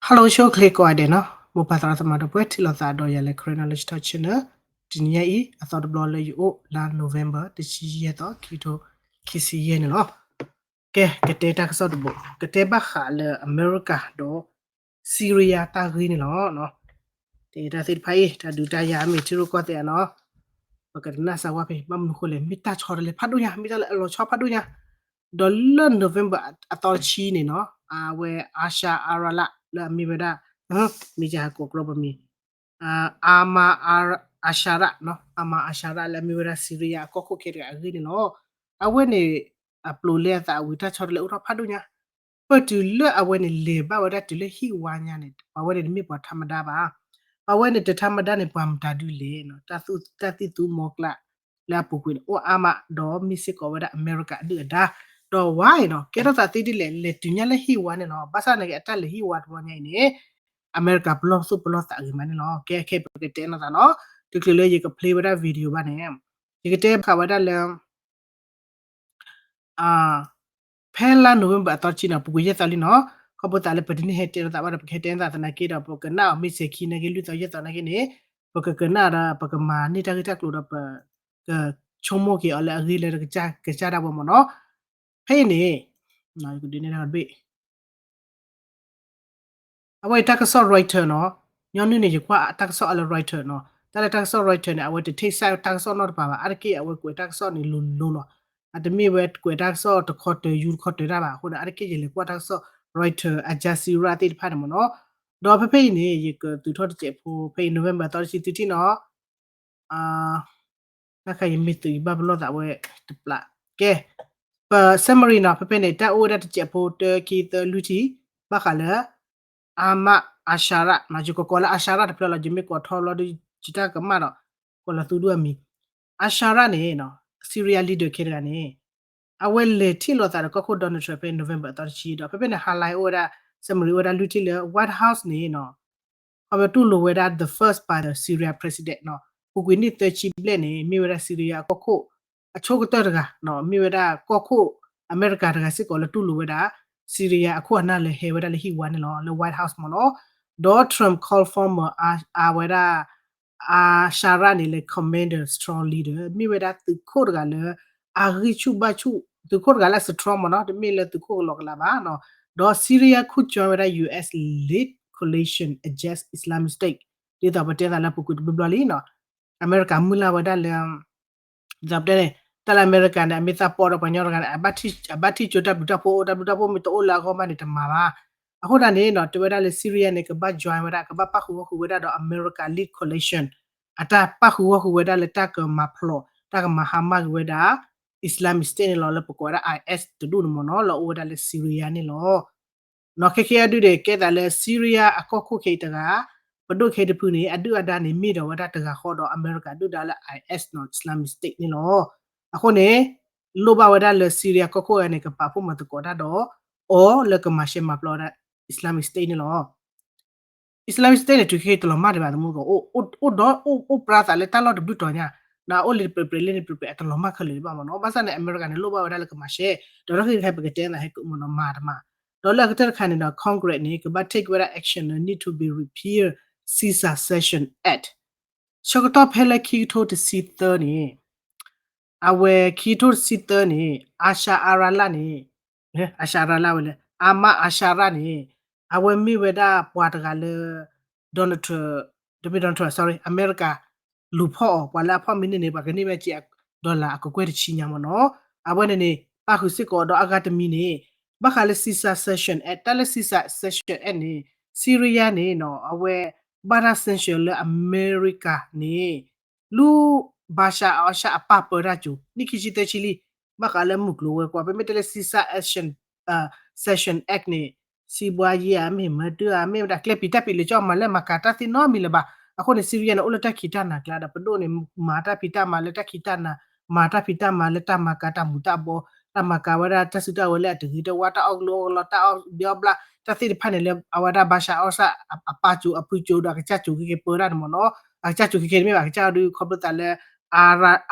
Hello ဆိၣ်ဂ့ၤကိးဂၤဒဲးနီၤ, မိၢ်ပၢ်သရၣ်သမါဒီပုၢ်ဝဲၢ် ထံၣ်လိာ်သးဒီးယၤလၢ Karen Knowledge Talk Channel တနံၤညါအံၤ အသီတဘျီလၢယအိၣ်လါ November တဆံယဲၢ်သီ ခံကထိခံဆံယဲၢ်န့ၣ်လီၤ. ကဲ ကတဲတၢ်ကစီၣ်တဘိ, ကတဲဘၣ်ဃးလၢအမဲရကၤဒီး Syria တၢ်ဂ့ၢ်န့ၣ်လီၤ. တၢ်သ့ၣ်တဖၣ်အံၤ တၢ်ဒုးတၢ်ယၤမ့ၢ်ထံရူၢ်ကီၢ်သဲးနီၤ, ပကနၣ်စၢၤဝဲဖဲ ဘၣ်မနုၤဃိလဲၣ် မ့ၢ်တၢ်ဆီတလဲဖးဒိၣ်ညါ, မ့ၢ်တၢ်လၢအလီၤဆီဖးဒိၣ်ညါ, ဒီးလၢ November အသီတဆံန့ၣ်နီၤ, အဝဲ Ashar Arala လၢအမ့ၢ်ဝဲဒၣ် မ့ၢ်ယဟးကိးကြီပမံၤ Ahmad Al-Sharaa နီၤ, Ahmad Al-Sharaa လၢအမ့ၢ်ဝဲဒၣ် Syria အကီၢ်ခိၣ်ခဲတဂၤအဂ့ၢ်န့ၣ်လီၤ. အဝဲန့ၣ် အပျိာ်လဲအသးအဝံၤ တၢ်ဆီတလဲအိၣ်ထီၣ်ဖးဒိၣ်ညါ, ပတုၤလၢအဝဲန့ၣ်လဲၤဘၣ်ဝဲဒၣ်တုၤလၢဟံၣ်ဝါညါန့ၣ် ပှၤဝဲန့ၣ်တမ့ၢ်ပှၤထါမဒါဘၣ်. ပှၤဝဲန့ၣ်တထါမဒါန့ၣ် ပှၤမတၤဒုလဲၣ်နီၤ, တၢ်သူ တၢ်သံၣ်သူမီကျး လၢအပူၤကွံာ်န့ၣ် အိၣ်အါမး ဒီးမ့ၢ်စ့ၢ်ကီးဝဲဒၣ်အမဲရကၤအဒုၣ်အဒါ, ဒီးဝါအံၤနီၤ ကဲထီၣ်သးသ့ဒ်လဲၣ် လဲၤတုၤညါလၢဟံၣ်ဝါန့ၣ်လီၤ. ဘၣ်ဆၣ်န့ၣ်အတၢ်လဲၤဟံၣ်ဝါတဘျီညါအံၤန့ၣ် အမဲရကၤပလီၢ်သူၣ်ပလီၢ်သးဂ့ၤမးန့ၣ်လီၤ. ကဲခဲအံၤပကတဲနီၢ်သးနီၤ, တချုးလၢယက play ဝဲဒၣ် video ဘၣ်န့ၣ် ယကတဲဘၣ်ဃးဝဲဒၣ်လၢ ဖဲလါ November အသီတဆံနီၤ ပူၤကွံာ်ယဲၢ်သီလံနီၤ, ခီဖျိသးလၢပတန့ၢ်ဟဲတဲလိာ်သးဘၣ်ဒီး ပကဟဲတဲလိာ်သးသနာ်က့ဒီး ပကနၣ်အီၤမ့ၢ်ဆဲးခံနာ်က့ လွံၢ်သီယဲၢ်သီနာ်က့န့ၣ် ပကကနၣ်ဒီး ပကမၤန့ၢ်တၢ်ဂ့ၢ်တၢ်ကျိၤဒီး ပကဆိကမိၣ်က့ၤအီၤလၢအဂ့ၢ်လၢကစၢ်ဒၣ်ဝဲမ့ၢ်နီၤ. ဖဲအံၤန့ၣ် ကဒုးနဲၣ်တၢ်တဘ့ၣ် အဝဲအံၤတၢ်ကစီၣ် Reuters နီၤ, ညီနုၢ်န့ၣ် ယကွၢ်တၢ်ကစီၣ်အါလၢ Reuters နီၤ, တၢ်လၢတၢ်ကစီၣ် Reuters န့ၣ် အဝဲတ take side တၢ်ကစီၣ်နီတပၤဘၣ်, အါတက့ၢ်အဝဲကွဲးတၢ်ကစီၣ်န့ၣ်လိၤလိၤလီၤ. အတမ့ၢ်ဝဲကွဲးတၢ်ကစီၣ်တခီတၢၤယူတခီတၢၤတၢ်ဘၣ်အဃိန့ၣ် အါတက့ၢ်ယလဲၤကွၢ်တၢ်ကစီၣ် Reuters, Al Jazeera သ့ၣ်တဖၣ်န့ၣ်မ့ၢ်နီၤ. ဒီးဖဲဖဲအံၤန့ၣ် ယကသုးထီၣ်တစဲးဖိ ဖဲအံၤ November သီတဆံသုထံၣ်နီၤ တၢ်ခါယမ့ၢ်သုးယဘၣ်ပလီၢ်သးဝဲတပျး, ကဲ ပ summary နီၤ, ဖဲဖဲန့ၣ် တၢ်အိၣ်ဝဲဒၣ်တစဲးဖိ တၢ ခံ သၢ လွံၢ်ထံၣ် ဘၣ်ဃးလၢ Ahmad Al-Sharaa နီၤ, ယကကိးလၢ Al-Sharaa တဖျၢၣ်လီၤ, ယမ့ၢ်ကိးထီဘျီဒီး ယတၢ်ကမၣ်ဒီး ကိးလီၤသူဒိၣ်အမံၤ Al-Sharaa န့ၣ်နီၤ, Syria leader ခဲတဂၤန့ၣ် အဝဲလဲၤထံၣ်လိာ်သးဒီးကီၢ်ခိၣ် Donald Trump ဖဲ November အသီတဆံဒီး ဖဲဖဲန့ၣ် highlight အိၣ်ဝဲဒၣ် summary အိၣ်ဝဲဒၣ်လွံၢ်ထံၣ်လၢ White House န့ၣ်နီၤ ခီဖျိတူၢ်လိာ်ဝဲဒၣ် the first by the Syria president နီၤ, ပူၤကွံာ်နံၣ်သၢဆံဘျဲၣ်န့ၣ် မ့ၢ်ဝဲဒၣ် Syria အကီၢ်ခိၣ်အဆိကတၢၢ်တဂၤနီၤ, မ့ၢ်ဝဲဒၣ်ကီၢ်ခိၣ်အမဲရကၤတဂၤစ့ၢ်ကီးလၢတူၢ်လိာ်ဝဲဒၣ် Syria အခိၣ်အနၢ်လၢဟဲဝဲဒၣ်လၢဟံၣ်ဝါန့ၣ်လီၤ, လၢ White House မ့ၢ်နီၤ, ဒီး Trump call former အဝဲဒၣ် Al-Sharaa န့ၣ်လၢ commander, strong leader မ့ၢ်ဝဲဒၣ်သုးခိၣ်တဂၤလၢ အဂံၢ်ဆူၣ်ဘါဆူၣ် သုးခိၣ်တဂၤလၢအ strong မ့ၢ်နီၤ, တမ့ၢ်လၢသုးခိၣ်ကလီကလးဘၣ်နီၤ, ဒီး Syria ခိၣ် join ဝဲဒၣ် U S led coalition against Islamic State ဒ်သိးပတဲသးလၢပူၤကွံာ်တဘျီဘျီလံနီၤ, အမဲရကၤမုၢ်လၢ်ဝဲဒၣ်လၢ ဒ်သိးပတဲန့ၣ် တၢ်လၢအမဲရကၤန့ၣ် အမ့ၢ်သးပီၣ်ဒီးပှၤကညီတဂၤန့ၣ် အဘၣ်ထံၣ်ကၠိတၢ်ဘျုးတၢ်ဖှိၣ်အိၣ် တၢ်ဘျုးတၢ်ဖှိၣ်မ့ၢ်တအိၣ်လၢအဂီၢ်ဘၣ်န့ၣ် တမၤဘၣ်. အဃိသတးန့ၣ်နီၤ တဲဝဲဒၣ်လၢ Syria န့ၣ် ကဘၣ် join ဝဲဒၣ် ကဘၣ်ပၣ်ဃုာ်ဂီၢ်ဃုာ်ဝဲဒၣ်ဒီး America led coalition အတၢ်ပၣ်ဃုာ်ဂီၢ်ဃုာ်ဝဲဒၣ်လၢတၢ်ကမၤဖျိး တၢ်ကမၤဟါမၢ်က့ၤဝဲဒၣ် Islamic State န့ၣ်လီၤ, လၢပကိးဝဲဒၣ် I S တဒူၣ်န့ၣ်မ့ၢ်နီၤ လၢအအိၣ်ဝဲဒၣ်လၢ Syria န့ၣ်လီၤ. နီၤ ခဲခဲအံၤဒုးန့ၣ် ကဲသးလၢ Syria အကီၢ်ခိၣ်ခဲအံၤတဂၤ ပဒိၣ်ခဲအံၤတဖုန့ၣ် အဒုၣ်အဒါန့ၣ် မ့ၢ်ဒၣ်ဝဲဒၣ်တဂၤဃီဒီး အမဲရကၤဒုၣ်ဒါလၢ I S နီၤ Islamic State န့ၣ်လီၤ. အဃိန့ၣ် လိၣ်ဘၣ်ဝဲဒၣ်လၢ Syria ကီၢ်ခိၣ်ဂၤန့ၣ် ကပာ်ဖှိၣ်မၤသကိးတၢ်ဒီး အီၤလၢကမၤရှဲမၤပျီဝဲဒၣ် Islamic State န့ၣ်လီၤ. Islamic State န့ၣ် တုၤခဲအံၤတလီၤမၢ်ဒံးဘၣ် သမူသကိး အိၣ်ဒီး အိၣ်ပြါသးလၢတၢ်လီၢ်တဘျုးတီၤညါ ဒီးအိၣ်လၢတပြဲးပြဲးလၢန့ၣ်ပြဲးပြဲး အတလီၤမၢ်ခဲလၢာ်ဒံးဘၣ်မ့ၢ်နီၤ. ဘၣ်ဆၣ်န့ၣ် အမဲရကၤန့ၣ် လိၣ်ဘၣ်ဝဲဒၣ်လၢကမၤရှဲ ဒီးတၢ်ဂ့ၢ်တခါအံၤ ပကတဲသးဟဲကမ့ၢ်နီၤ မၤတမၤ ဒီးလၢအကတၢၢ်တခါန့ၣ်ဒီး Congress န့ၣ် ကဘၣ် take ဝဲဒၣ် action လၢ need to be repeal Caesar Sanction Act ဆၢကတီၢ်ဖဲလၢခံကထိတဆံသၢန့ၣ် အဝဲခံကထိတဆံသၢန့ၣ် Ashar Arala န့ၣ် Ashar Arala ဝဲလဲၣ် Ahmad Al-Sharaa န့ၣ် အဝဲမ့ၢ်ဝဲဒၣ်ပှၤတဂၤလၢ Donald Trump တမ့ၢ် Donald Trump sorry အမဲရကၤ လူၤဖီၣ်အီၤ ပှၤလၢအဖီၣ်မ့ၢ်န့ၢ်န့ၣ် ပှၤကန့ၢ်ဝဲက့ၤ dollar အကကွဲၢ်တဆံညါမ့ၢ်နီၤ. အဝဲန့ၣ်န့ၣ် ပၣ်ဃုာ်စ့ၢ်ကီးဒီးအဂၤတမံၤန့ၣ် ဘၣ်ဃးလၢ Caesar Sanction Act တၢ်လၢ Caesar Sanction Act န့ၣ် Syria န့ၣ်နီၤ အဝဲဘၣ်တၢ် sanction လၢအမဲရကၤန့ၣ် လူ Bashar al-Assad အပၢ်ပၢတၢ်ကၠိၤ နံၣ်ခံဆံသၢဆံလံ ဘၣ်ဃးလၢမုၢ်ကျိၤဝဲၤကွာ် ပမ့ၢ်တဲလၢ Caesar Sanction Act န့ၣ် စံးဘှါယံၤဧါ မ့ၢ်မၤဒုးဧါ မ့ၢ်ဝဲဒၣ်ကျဲပံၤတၢ်ပံၤလၢကၠီမၤလၢမၤကၤတၢ်သ့နီတမံၤလၢၤဘၣ်. အဃိန့ၣ် Syria န့ၣ် အိၣ်လၢတၢ်ခံးတၢ်နၤကျါဒီး ပဒိၣ်န့ၣ် မၤတၢ်ဖံးတၢ်မၤလၢတၢ်ခံးတၢ်နၤ မၤတၢ်ဖံးတၢ်မၤလၢတၢ်မၤကၤတၢ်မူးတၢ်ဘီ တၢ်မၤကၤဝဲဒၣ်တၢ်စုတၢ်ဝဲၤလၢအတဂ့ၤတဝါ တၢ်အီၣ်ကလိအီၣ်ကလီ တၢ်အီၣ်ဘံအီၣ်ဘျၣ် တၢ်သ့ၣ်တဖၣ်န့ၣ်လၢ အဝဲဒၣ် Bashar al-Assad အပၢ်ကၠိၤအဖုကၠိၤဒီးအကစၢ်ကၠိၤခဲကဲပၢဒၣ်န့ၣ်မ့ၢ်နီၤ. အကစၢ်ကၠိၤခဲကဲန့ၣ်မ့ၢ်ဘၣ် အကစၢ်ဒုးခီဖျိသးလၢ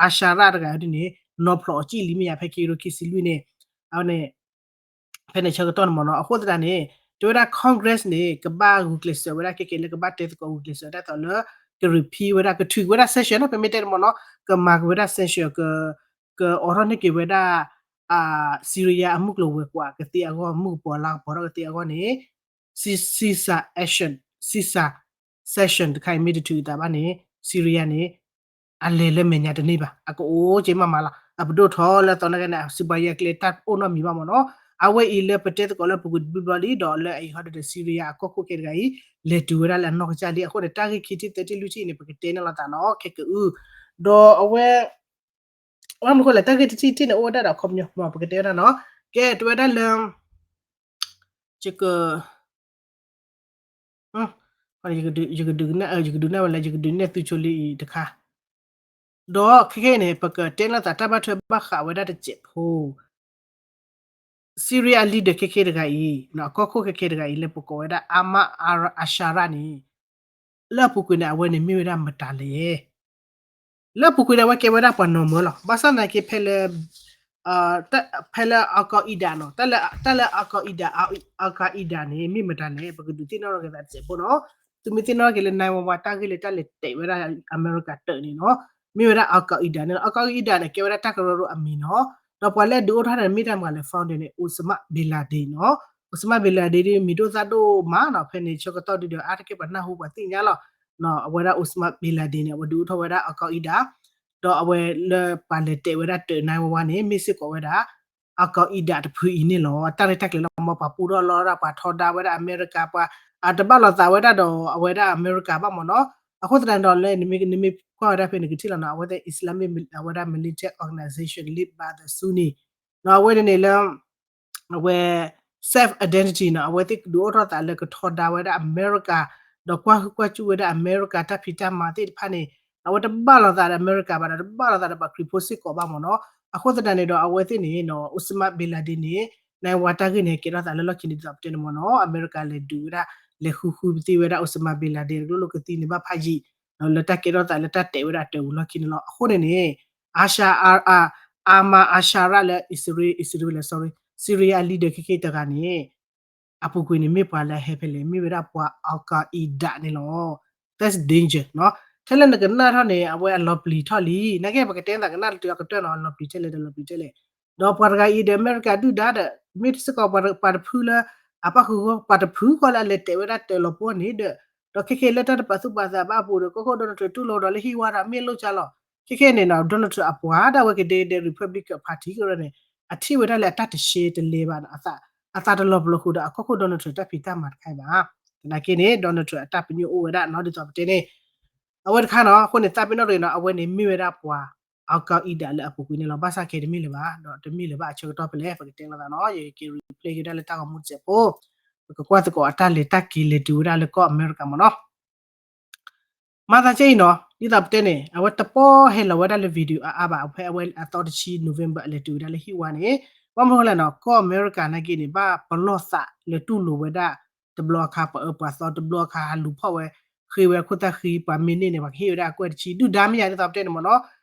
Al-Sharaa တဂၤဒ်န့ၣ် နီၤဖျိးအီၤကံၣ်လံမ့ၢ်ယါ ဖဲခံကထိခံဆံလွံၢ်န့ၣ် အဝဲန့ၣ် ဖဲန့ၣ်ဆၢကတီၢ်န့ၣ်မ့ၢ်နီၤ. အဃိသတးန့ၣ် တဲဝဲဒၣ် Congress န့ၣ် ကဘၣ်ဂုာ်ကျဲးစၢးဝဲဒၣ် ခဲကဲလၢကဘၣ်တဲသကိးဂုာ်ကျဲးစၢးဒၣ်သိးလၢ က repeal ဝဲဒၣ် ကထုးက့ၤဝဲဒၣ် sanction နီၤ ပမ့ၢ်တဲန့ၣ်မ့ၢ်နီၤ ကမၤက့ၤဝဲဒၣ် sanction က ကအိးထီၣ်န့ၢ်က့ၤဝဲဒၣ် Syria အမုၢ်ကျိၤဝဲၤကွာ်ကသ့အဂီၢ် မုၢ်ကပီၤလါကပီၤထီၣ်ကသ့အဂီၢ်န့ၣ် ceasefire action, ceasefire sanction တခါအံၤမ့ၢ်တထုးအသးဘၣ်န့ၣ် Syria န့ၣ် အလဲၤလၢမဲာ်ညါတန့ၢ်ဘၣ် အကအိၣ်က့ၤမးမးလီၤ အပဒိၣ်ထီၣ်လၢအသီနာ်က့န့ၣ် စီးပွားရေး အကျဲတၢ်အိၣ်နီတမံၤဘၣ်မ့ၢ်နီၤ အဝဲအံၤလၢပတဲသကိးလၢပူၤကွံာ်တဘျီဘျီလံ ဒီးလၢအအံၤဟီဒီး Syria အကီၢ်ခိၣ်ခဲတဂၤအံၤ လဲၤတုၤဝဲဒၣ်လၢအနီၢ်ကစၢ်လံ အဃိန့ၣ် တၢ်ဂ့ၢ်ခံထံၣ်သၢထံၣ်လွံၢ်ထံၣ်အံၤန့ၣ် ပကတဲန့ၢ်လိာ်သးနီၤ ခဲကအု ဒီးအဝဲ ဘၣ်မနုၤဃိလဲၣ် တၢ်ဂ့ၢ်တထံၣ်တထံၣ်န့ၣ် အိၣ်ဝဲဒၣ်ဒီးအခီပညီ ပကတဲဝဲဒၣ်နီၤ ကဲ တဲဝဲဒၣ်လၢ ယက ယကဒုး ယကဒုးနဲၣ်ဝဲလၢ ယကဒုးနဲၣ်သုဆိလံအံၤတခါ ဒီးခဲခဲအံၤန့ၣ် ပကတဲလီၤသးတၢ်ဘၣ်ထွဲဘၣ်ဃးဝဲဒၣ်တစဲးဖိ Syria leader ခဲခဲတဂၤအံၤ အကီၢ်ခိၣ်ခဲခဲတဂၤအံၤ လၢပကိးဝဲဒၣ် Ahmad al-Sharaa န့ၣ် လၢအပူၤကွံာ်န့ၣ် အဝဲန့ၣ်မ့ၢ်ဝဲဒၣ်မတၤလဲၣ် လၢအပူၤကွံာ်န့ၣ် အဝဲကဲဝဲဒၣ်ပှၤနီၢ်မၢလီၤ. ဘၣ်ဆၣ်သနာ်က့ဖဲလၢ ဖဲလၢ al-Qaeda နီၤ တၢ်လၢ al-Qaeda al-Qaeda န့ၣ် မ့ၢ်မတၤလဲၣ် ပကဒုးသ့ၣ်နီၣ်ထီၣ်က့ၤသးတစဲးဖိနီၤ သုမ့ၢ်သ့ၣ်နီၣ်ထီၣ်က့ၤလၢ nine one one တၢ်ဂ့ၢ်လၢတၢ်လဲၤတဲာ်ဝဲဒၣ်အမဲရကၤတၢၣ်န့ၣ်နီၤ မ့ၢ်ဝဲဒၣ် al-Qaeda န့ၣ်လီၤ. al-Qaeda န့ၣ် ကဲဝဲဒၣ်တၢ်ကရၢကရိအမံၤနီၤ ဒီးပှၤလၢအဒုးအိၣ်ထီၣ်န့ၣ် မ့ၢ်တၢ်မၤလၢ founder န့ၣ် Osama bin Laden နီၤ Osama bin Laden ဒ်မံၤဒိၣ်သၣ်ဒိၣ်မးနီၤ ဖဲန့ၣ်ဆၢကတီၢ်ဒုဒီးအါတက့ၢ်ပှၤနၢ်ဟူပှၤသ့ၣ်ညါလီၤ အဝဲဒၣ် Osama bin Laden န့ၣ် အဝဲဒုးအိၣ်ထီၣ်ဝဲဒၣ် al-Qaeda ဒီးအဝဲလၢပှၤလဲၤတဲာ်ဝဲဒၣ်တၢၣ် nine one one န့ၣ် မ့ၢ်စ့ၢ်ကီးဝဲဒၣ် al-Qaeda တဖုအံၤန့ၣ်လီၤ. တၢ်ရဲၣ်တၢ်ကျဲၤလၢမ့ၢ်ပှၤပူထီၣ်လီၤဒၣ် ပှၤထီဒါဝဲဒၣ်အမဲရကၤ ပှၤအတဘၣ်လိာ်သးဝဲဒၣ်ဒီးအဝဲဒၣ်အမဲရကၤဘၣ်မ့ၢ်နီၤ အဃိသတးန့ၣ်ဒီးလၢ နမ့ၢ်ကွၢ်ဝဲဒၣ်ဖဲန့ၣ် ကထံၣ်လီၤနီၤ အဝဲသ့ၣ် Islamic အဝဲဒၣ် militant organization led by the Sunni နီၤ အဝဲန့ၣ်န့ၣ်လၢ အဝဲ self identity နီၤ အဝဲသ့ၣ်ဒုးအိၣ်ထီၣ်သးလၢကထီဒါဝဲဒၣ်အမဲရကၤ ဒီးကွၢ်ဟုၣ်ကွၢ်စူၣ်ဝဲဒၣ်အမဲရကၤတၢ်ဖံးတၢ်မၤသ့ၣ်တဖၣ်န့ၣ် အဝဲတဘၣ်လိာ်သးဒီးအမဲရကၤဘၣ်ဒီး တဘၣ်လိာ်သးဒီးပှၤခရံာ်ဖိစ့ၢ်ကီးဘၣ်မ့ၢ်နီၤ အဃိသတးန့ၣ်ဒီးအဝဲသ့ၣ်န့ၣ် Osama bin Laden န့ၣ် nine one one တၢ်ဂ့ၢ်န့ၣ် ကဲထီၣ်သးလၢလီၢ်ခံန့ၣ်ဒ်သိးပတဲန့ၣ်မ့ၢ်နီၤ အမဲရကၤလဲၤဒုးဝဲဒၣ် လဲၤဃုဃုပသ့ဝဲဒၣ် Osama bin Laden ကျိၣ်လိၣ်ကသံန့ၣ်ဘၣ်ဖးယံာ် လၢတၢ်ကဲထီၣ်သးလၢတၢ်တဲာ်ဝဲဒၣ်တၢၣ်ပူၤလီၢ်ခံန့ၣ်လီၤ. အဃိန့ၣ်န့ၣ် Ashar Ahmad al-Sharaa လၢ Syria လၢ sorry Syria leader ခဲခဲတဂၤန့ၣ် အပူၤကွံာ်န့ၣ် မ့ၢ်ပှၤလၢအဟဲဖဲလဲၣ် မ့ၢ်ဝဲဒၣ်ပှၤ al-Qaeda န့ၣ်လီၤ. That's danger နီၤ ထဲလၢနကနၣ်ထီၣ်န့ၣ် အဝဲအလီၤပျံၤထီၣ်လံ နာ်က့ပကတဲသးကနၣ်တၢ်အကတၢၢ်နီၤ အလီၤပျံၤထဲလဲၣ်တလီၤပျံၤထဲလဲၣ် ဒီးပှၤတဂၤအံၤဒီးအမဲရကၤဒုၣ်ဒါဒီး မ့ၢ်စ့ၢ်ကီးပှၤတဖုလၢ အပၣ်ဃုာ်ပှၤတဖုဃီလၢအလဲၤတဲာ်ဝဲဒၣ်တၢၣ်လီၤပှီၢ်န့ၣ်ဒီး ဒီးခဲခဲလၢတၢ်တပာ်သူၣ်ပာ်သးဘၣ်အပူၤဒီး ကီၢ်ခိၣ် Donald Trump တူၢ်လိာ်ဒီးလၢဟံၣ်ဝါဒီးမ့ၢ်လိၣ်ကၢ်လီၤ. ခဲခဲန့ၣ်နီၤ Donald Trump အပှၤဒၣ်ဝဲကဒဲကဒဲ Republican Party ကရၢန့ၣ် အထံၣ်ဝဲဒၣ်လၢအတၢ်တရှဲတလဲဘၣ်နီၤ အသးတလီၤပလိာ်ဃုာ်ဒီးအကီၢ်ခိၣ် Donald Trump တၢ်ဖံးတၢ်မၤတခါအံၤဘၣ်. သနာ်က့န့ၣ် Donald Trump အတၢ်ပညိၣ်အိၣ်ဝဲဒၣ်နီၤ ဒ်သိးပတဲန့ၣ် အဝဲတခါနီၤ အဃိန့ၣ် သးပ့ၤနီၣ်တဂ့ၤနီၤ အဝဲန့ၣ်မ့ၢ်ဝဲဒၣ်ပှၤ al-Qaeda လၢအပူၤကွံာ်န့ၣ်လီၤ. ဘၣ်ဆၣ်ခဲတမ့ၢ်လၢၤဘၣ် ဒီးတမ့ၢ်လၢၤဘၣ်အဆၢကတီၢ်ဖဲလဲၣ် ပကတဲလိာ်သးနီၤ ယကက့ၤ replay က့ၤဒၣ်လၢတၢ်ဂီၤမူတစဲးဖိ ပကကွၢ်သကိးအတၢ်လဲၤတၢ်က့ၤလဲၤတုၤဝဲဒၣ်လၢကီၢ်အမဲရကၤမ့ၢ်နီၤ မၤသးကဲအံၤနီၤ ဒ်သိးပတဲန့ၣ် အဝဲတပီၢ်ဟဲလီၤဝဲဒၣ်လၢ video အါအါဘၣ် အဖဲအဝဲအသီတဆံ November အလဲၤတုၤဝဲဒၣ်လၢဟံၣ်ဝါန့ၣ် ဘၣ်မနုၤလဲၣ်နီၤ ကီၢ်အမဲရကၤနာ်က့န့ၣ် ဘၣ်ပလီၢ်သးလၢတူၢ်လိာ်ဝဲဒၣ် တဘျီအခါပှၤအၢပှၤသီ တဘျီအခါဟးလူၤဖီၣ်ဝဲ ဃ့ဝဲခိၣ်သၣ်ဃံ ပှၤမ့ၢ်န့ၢ်န့ၣ် ပှၤကဟ့ၣ်ဝဲဒၣ်အကွဲၢ်တဆံ ဒုၣ်ဒါမ့ၢ်ယၤဒ်သိးပတဲန့ၣ်မ့ၢ်နီၤ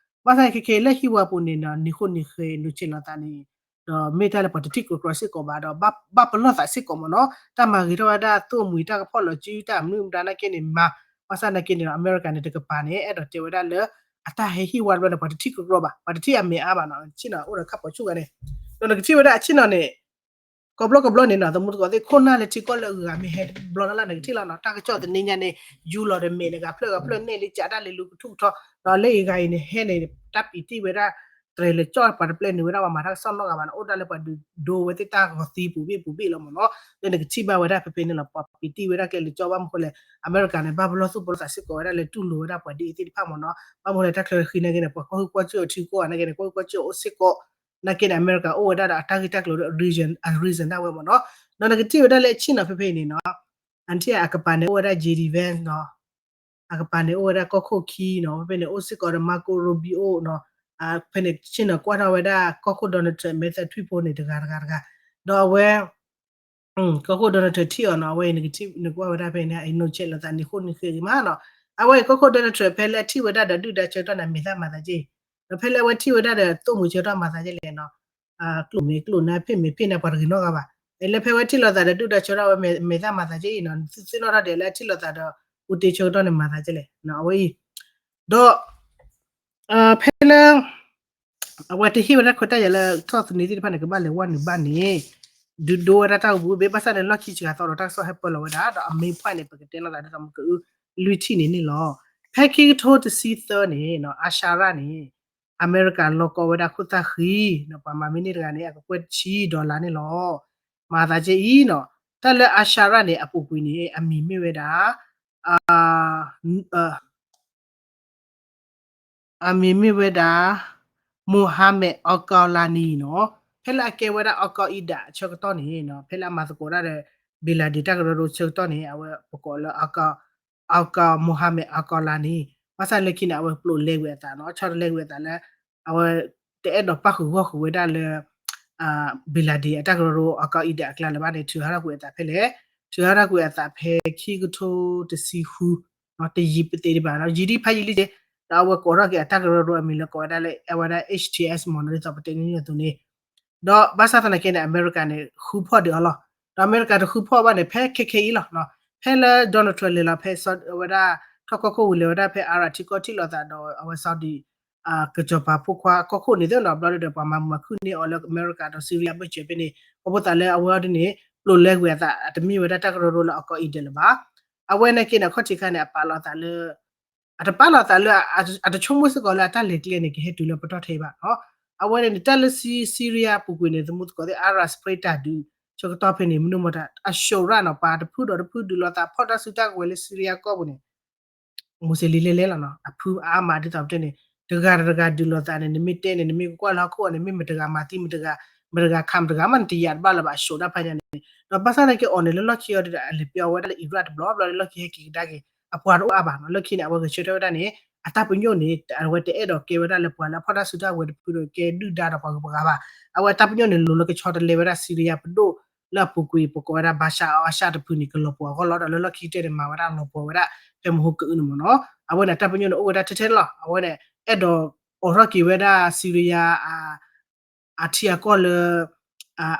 ဘၣ်ဆၣ်ခဲခဲလၢဟံၣ်ဝါပူၤန့ၣ်နီၤ နံၤဃိနံၤဃဲၤ နုာ်ဆ့ၣ်လီၤသးန့ၣ် ဒီးမ့ၢ်တၢ်လၢပှၤတထံၣ်ကြီကြီစ့ၢ်ကီးဘၣ်ဒီး ဘၣ်ပလီၢ်သးစ့ၢ်ကီးမ့ၢ်နီၤ တၢ်မၤဂ့ၤထီၣ်ဝဲဒၣ်သိၣ်မှံၤတၢ်ကဖီၣ်လီၤစုတၢ်မနုၤမတၤနာ်က့န့ၣ်မၤ ဘၣ်ဆၣ်နာ်က့န့ၣ်ဒီး အမဲရကၤန့ၣ်တကပၤန့ၣ် အဲၣ်ဒိးတဲဝဲဒၣ်လၢ အတၢ်ဟဲဟံၣ်ဝါတဘျီန့ၣ် ပှၤတထံၣ်ကြီကြီဘၣ် ပှၤတထံၣ်အမဲာ်အါဘၣ်နီၤ ဆ့ၣ်နီၤအိၣ်ဒီးခါပိာ်ဆူၣ်ဂၤန့ၣ် ဒီးနကထံၣ်ဝဲဒၣ်အဆ့ၣ်နီၤန့ၣ် ကိးဘျီကိးဘျီန့ၣ်နီၤ သမူသကိးသ့ၣ် ခိၣ်နၢ်လၢထံကီၢ်လၢအဂၤမ့ၢ်ဟဲဘျီလၢ်လၢ်န့ၣ် ကထံၣ်လီၤနီၤ တၢ်ကစီၣ်တနံၤညါန့ၣ် ယူလီၤဒီးမဲာ်န့ၣ် ဂၤဖျၢၣ်ဂၤဖျၢၣ်န့ၢ်လံ ကးတၢ်လံၤလူၤကထူၣ်ကထီ ဒီးလၢအဂၤအံၤန့ၣ် ဟဲန့ၣ် တၢ်ပံးတံၢ်ဝဲဒၣ် တြဲၤလၢကၠီၣ်ပှၤတပျဲၢ်န့ၣ်ဝဲဒၣ် ပှၤမၤတၢ်ကစီၣ်နီတဂၤဘၣ်န့ၣ် အိၣ်ဒၣ်လၢပှၤဒုးဒိဝဲသ့ၣ်တၢ်ဂီၤသံပူၤဘ့ၣ်ပူၤဘ့ၣ်လီၤမ့ၢ်နီၤ လၢနကထံၣ်ဘၣ်ဝဲဒၣ်ဖဲဖဲန့ၣ်လီၤ ပှၤပံးတံၢ်ဝဲဒၣ်ကျဲလၢကၠီၣ်ဘၣ်မနုၤဃိလဲၣ် အမဲရကၤန့ၣ် ဘၣ်ပလီၢ်သူၣ်ပလီၢ်သးစ့ၢ်ကီးဝဲဒၣ်လၢတူၢ်လိာ်ဝဲဒၣ်ပှၤဒ်အံၤသ့ၣ်တဖၣ်မ့ၢ်နီၤ ဘၣ်မနုၤလဲၣ် တၢ်ချၢဃံနာ်က့န့ၣ် ပှၤကွၢ်ဟုၣ်ကွၢ်စူၣ်အထံကီၢ်နာ်က့န့ၣ် ကွၢ်ဟုၣ်ကွၢ်စူၣ်အိၣ်စ့ၢ်ကီး နာ်က့န့ၣ် အမဲရကၤအိၣ်ဝဲဒၣ်ဒီးအတၢ်ဂ့ၢ်တၢ်ကျိၤဒီး reason အ reason ဒၣ်ဝဲမ့ၢ်နီၤ ဒီးနကထံၣ်ဝဲဒၣ်လၢအဆ့ၣ်နီၤဖဲဖဲန့ၣ်နီၤ အထံၣ်အကပၤန့ၣ်အိၣ်ဝဲဒၣ် J D Vance နီၤ အကပၤန့ၣ်အိၣ်ဝဲဒၣ်ကီၢ်ခိၣ်ခံနီၤ ဖဲဖဲန့ၣ် အိၣ်စ့ၢ်ကီးဒီး Marco Rubio နီၤ ဖဲန့ၣ် ဆ့ၣ်နီၤကွၢ်ထီၣ်ဝဲဒၣ်ကီၢ်ခိၣ် Donald Trump မဲာ်သၣ်ထွံၣ်ဖိန့ၣ် တဂၤတဂၤတဂၤ ဒီးအဝဲ ကီၢ်ခိၣ် Donald Trump ထံၣ်အီၤနီၤ အဝဲအံၤနကထံၣ်နကွၢ်ဝဲဒၣ်ဖဲန့ၣ် အံၤနိးဆဲးလီၤသးနံၤဃိနံၤဃဲၤဂ့ၤမးနီၤ အဝဲအံၤကီၢ်ခိၣ် Donald Trump ဖဲလၢအထံၣ်ဝဲဒၣ်ဒီးဒုၣ်ဒါဆၢကတီၢ်န့ၣ် မဲာ်သၣ်မၤသးက့ ဒီးဖဲလၢအဝဲထံၣ်ဝဲဒၣ်ဒီးသိၣ်မှံၤဆၢကတီၢ်မၤသးက့လဲၣ်နီၤ ကျိာ်မဲာ်ကျိာ်နါဖ့ၣ်မဲာ်ဖ့ၣ်န့ၣ် ပှၤတဂ့ၤနီတဂၤဘၣ် လၢဖဲဝဲထံၣ်လိာ်သးဒီးဒုၣ်ဒါဆၢထီၣ်ဝဲမဲာ်သၣ်မၤသးကဲအံၤနီၤ သုသ့ၣ်နီၣ်ထီၣ်ဒဲးလၢအထံၣ်လိာ်သးဒီး ပူတ့ဆၢကတီၢ်န့ၣ်မၤသးကဲလဲၣ် အဝဲအံၤ ဒီး ဖဲလၢ အဝဲတဟ့ၣ်ဝဲဒၣ်ခွဲးတၢ်ယာ်လၢထီၣ်သနံးသ့ၣ်တဖၣ်န့ၣ် ကဘၣ်လဲၤဝဲနုာ်ဘၣ်န့ၣ် ဒုးဒိဝဲဒၣ်တၢ်အိၣ်ဘှံးဘ့ၣ် ဘၣ်ဆၣ်န့ၣ်လီၢ်ခံစှၤသီဒီးတၢ်ကစီၣ်ဟဲပၢလီၤဝဲဒၣ် ဒီးအမ့ၢ်ဖှၣ်န့ၣ် ပကတဲလိာ်သးဒ်သိးမ့ၢ်ကအုလွံၢ်ထံၣ်န့ၣ်န့ၣ်လီၤ. ဖဲခံကထိတဆံသၢန့ၣ် အၤၡါရၣ်န့ၣ် အမဲရကၤလီၤကီဝဲဒၣ်ခိၣ်သၣ်ဃံ ဒီးပှၤမၤမ့ၢ်န့ၢ်တဂၤန့ၣ် အကကွဲၢ်တဆံ dollar န့ၣ်လီၤ. မၤသးကဲအံၤနီၤ တၢ်လၢအၤၡါရၣ်န့ၣ် အပူၤကွံာ်န့ၣ် အမံၤမ့ၢ်ဝဲဒၣ် အမံၤမ့ၢ်ဝဲဒၣ် Mohammad Al-Awlani နီၤ. ဖဲလၢအကဲဝဲဒၣ် Al Qaeda အဆၢကတီၢ်န့ၣ် ဖဲလၢအမၤသကိးတၢ်ဒီး bin Laden တၢ်ကရၢကရိဆၢကတီၢ်န့ၣ် အဝဲပကိးလၢ Al Mohammad Al Awlani ဘၣ်ဆၣ်လၢခံန့ၣ် အဝဲပျိာ်လဲဝဲအသးနီၤ ဆီတလဲဝဲအသးလၢ အဝဲတအဲၣ်ဒိးပၣ်ဃုာ်ဂီၢ်ဃုာ်ဝဲဒၣ်လၢ bin Laden အတၢ်ကရၢကရိ Al Qaeda အကျါလၢၤဘၣ်န့ၣ် ထုးဟးထီၣ်ကွံာ်အသးဖဲလဲၣ်, ထုးဟးထီၣ်ကွံာ်အသးဖဲခံကထိတဆံဃု တယံာ်ပသ့ဒံးဘၣ်နီၤ ယံာ်ဒံးဖးယံာ်လံက့ၤ ဒီးအဝဲကိးထီၣ်က့ၤအတၢ်ကရၢကရိအမံၤလၢကိးဝဲဒၣ်လၢ အဝဲဒၣ် H T S မ့ၢ်နီၤ ဒ်သိးပတဲန့ၣ်အသိးန့ၣ် ဒီးဘၣ်ဆၣ်သနာ်က့န့ၣ် အမဲရကၤန့ၣ် ဃုဖီၣ်ဒံးအီၤလီၤ. ဒီးအမဲရကၤတဃုဖီၣ်ဘၣ်န့ၣ် ဖဲခဲခဲအံၤလီၤ. ဖဲလၢ Donald Trump လဲၤလီၤဖဲ အဝဲဒၣ် ထီၣ်ကီၢ်ခိၣ်ဝံၤလဲၤဝဲဒၣ်ဖဲ Iraq ထံကီၢ်ထံၣ်လိာ်သးဒီးအဝဲ Saudi ကစီၤပၤဖိခွါကီၢ်ခိၣ်န့ၣ်သ့ၣ်နီၤ ဘျီဒီးပှၤမၤမူမၤခုၣ်န့ၢ်အီၤလၢအမဲရကၤဒီး Syria ဘၢၣ်စၢၤဖဲန့ၣ် အဃိသတးလၢအဝဲအီၤဒ်န့ၣ် ပျိာ်လဲကွံာ်အသး အတမ့ၢ်ဝဲဒၣ်တၢ်ကရၢကရိလၢ Al Qaeda လၢၤဘၣ်. အဝဲန့ၣ်က့န့ၣ် အခီၣ်ထံးခါန့ၣ် အပာ်လီၤအသးလၢ အတပာ်လီၤအသးလၢ အတဆိကမိၣ်စ့ၢ်ကီးလၢအတၢ်လဲၤကျဲန့ၣ် ကဟဲတုၤလၢပတီၢ်ထဲအံၤဘၣ်နီၤ. အဝဲန့ၣ်န့ၣ် တၢ်လၢ Syria ပူၤကွံာ်န့ၣ် သမူသကိးသ့ၣ် Arab Spring တၢ်ဒုး ဆၢကတီၢ်ဖဲန့ၣ် မနုၤမတၤ အၡိးရၣ်နီၤ ပှၤတဖုဒီးတဖုဒုးလိာ်သး ဖီၣ်တၢ်စုတၢ်ကဝဲၤလၢ Syria ကီၢ်ပူၤန့ၣ် မူစလ့ၣ်လဲၣ်လဲၣ်လီၤနီၤ အဖုအါမးဒ်သိးပတဲန့ၣ် တဂၤတဂၤဒုးလိာ်သးန့ၣ် နမ့ၢ်တဲန့ၣ် နမ့ၢ်ကကွၢ်လၢဟီၣ်ခိၣ်အီၤန့ၣ် မ့ၢ်မတဂၤမၤသံမတဂၤ မတဂၤခးမတဂၤမး နတယာ်တဘၣ်လၢၤဘၣ် အၡိးတၢ်ဖးညါန့ၣ် ဒီးဘၣ်ဆၣ်သနာ်က့အီၤန့ၣ် လၢလီၢ်ခံအီၤဒီး အလဲၤပျီဝဲဒၣ်လၢ Iraq တဘျီဘျီလၢလီၢ်ခံဟဲက့ၤကဒါက့ၤ အပှၤတအိၣ်အါဘၣ်နီၤ လၢခံန့ၣ် အဝဲဂဲၤဆၢထၢၣ်ဝဲဒၣ်န့ၣ် အတၢ်ပညိၣ်န့ၣ် အဝဲတအဲၣ်ဒိးကဲဝဲဒၣ်လၢပှၤလၢအဖီၣ်တၢ်စုတၢ်ကဝဲၤတဖုဒီးကဲဒုၣ်ဒါဒီးပှၤဂုၤပှၤဂၤဘၣ်. အဝဲတၢ်ပညိၣ်န့ၣ် လိၤလၢကဆီတလဲဝဲဒၣ် Syria ပဒိၣ်လၢအပူၤကွံာ် ပကိးဝဲဒၣ် Bashar al-Assad တဖုန့ၣ် ကလီၤပှီၤအဂီၢ်လီၤ ဒီးလၢလီၢ်ခံကတၢၢ်န့ၣ် မၤဝဲဒၣ်လီၤပှီၤဝဲဒၣ် ဖဲမဟိကအုန့ၣ်မ့ၢ်နီၤ အဝဲန့ၣ် အတၢ်ပညိၣ်န့ၣ် အိၣ်ဝဲဒၣ်ထဲထဲလီၤ အဝဲန့ၣ် အဲၣ်ဒိးအိးထီၣ်က့ၤဝဲဒၣ် Syria အထံအကီၢ်လၢ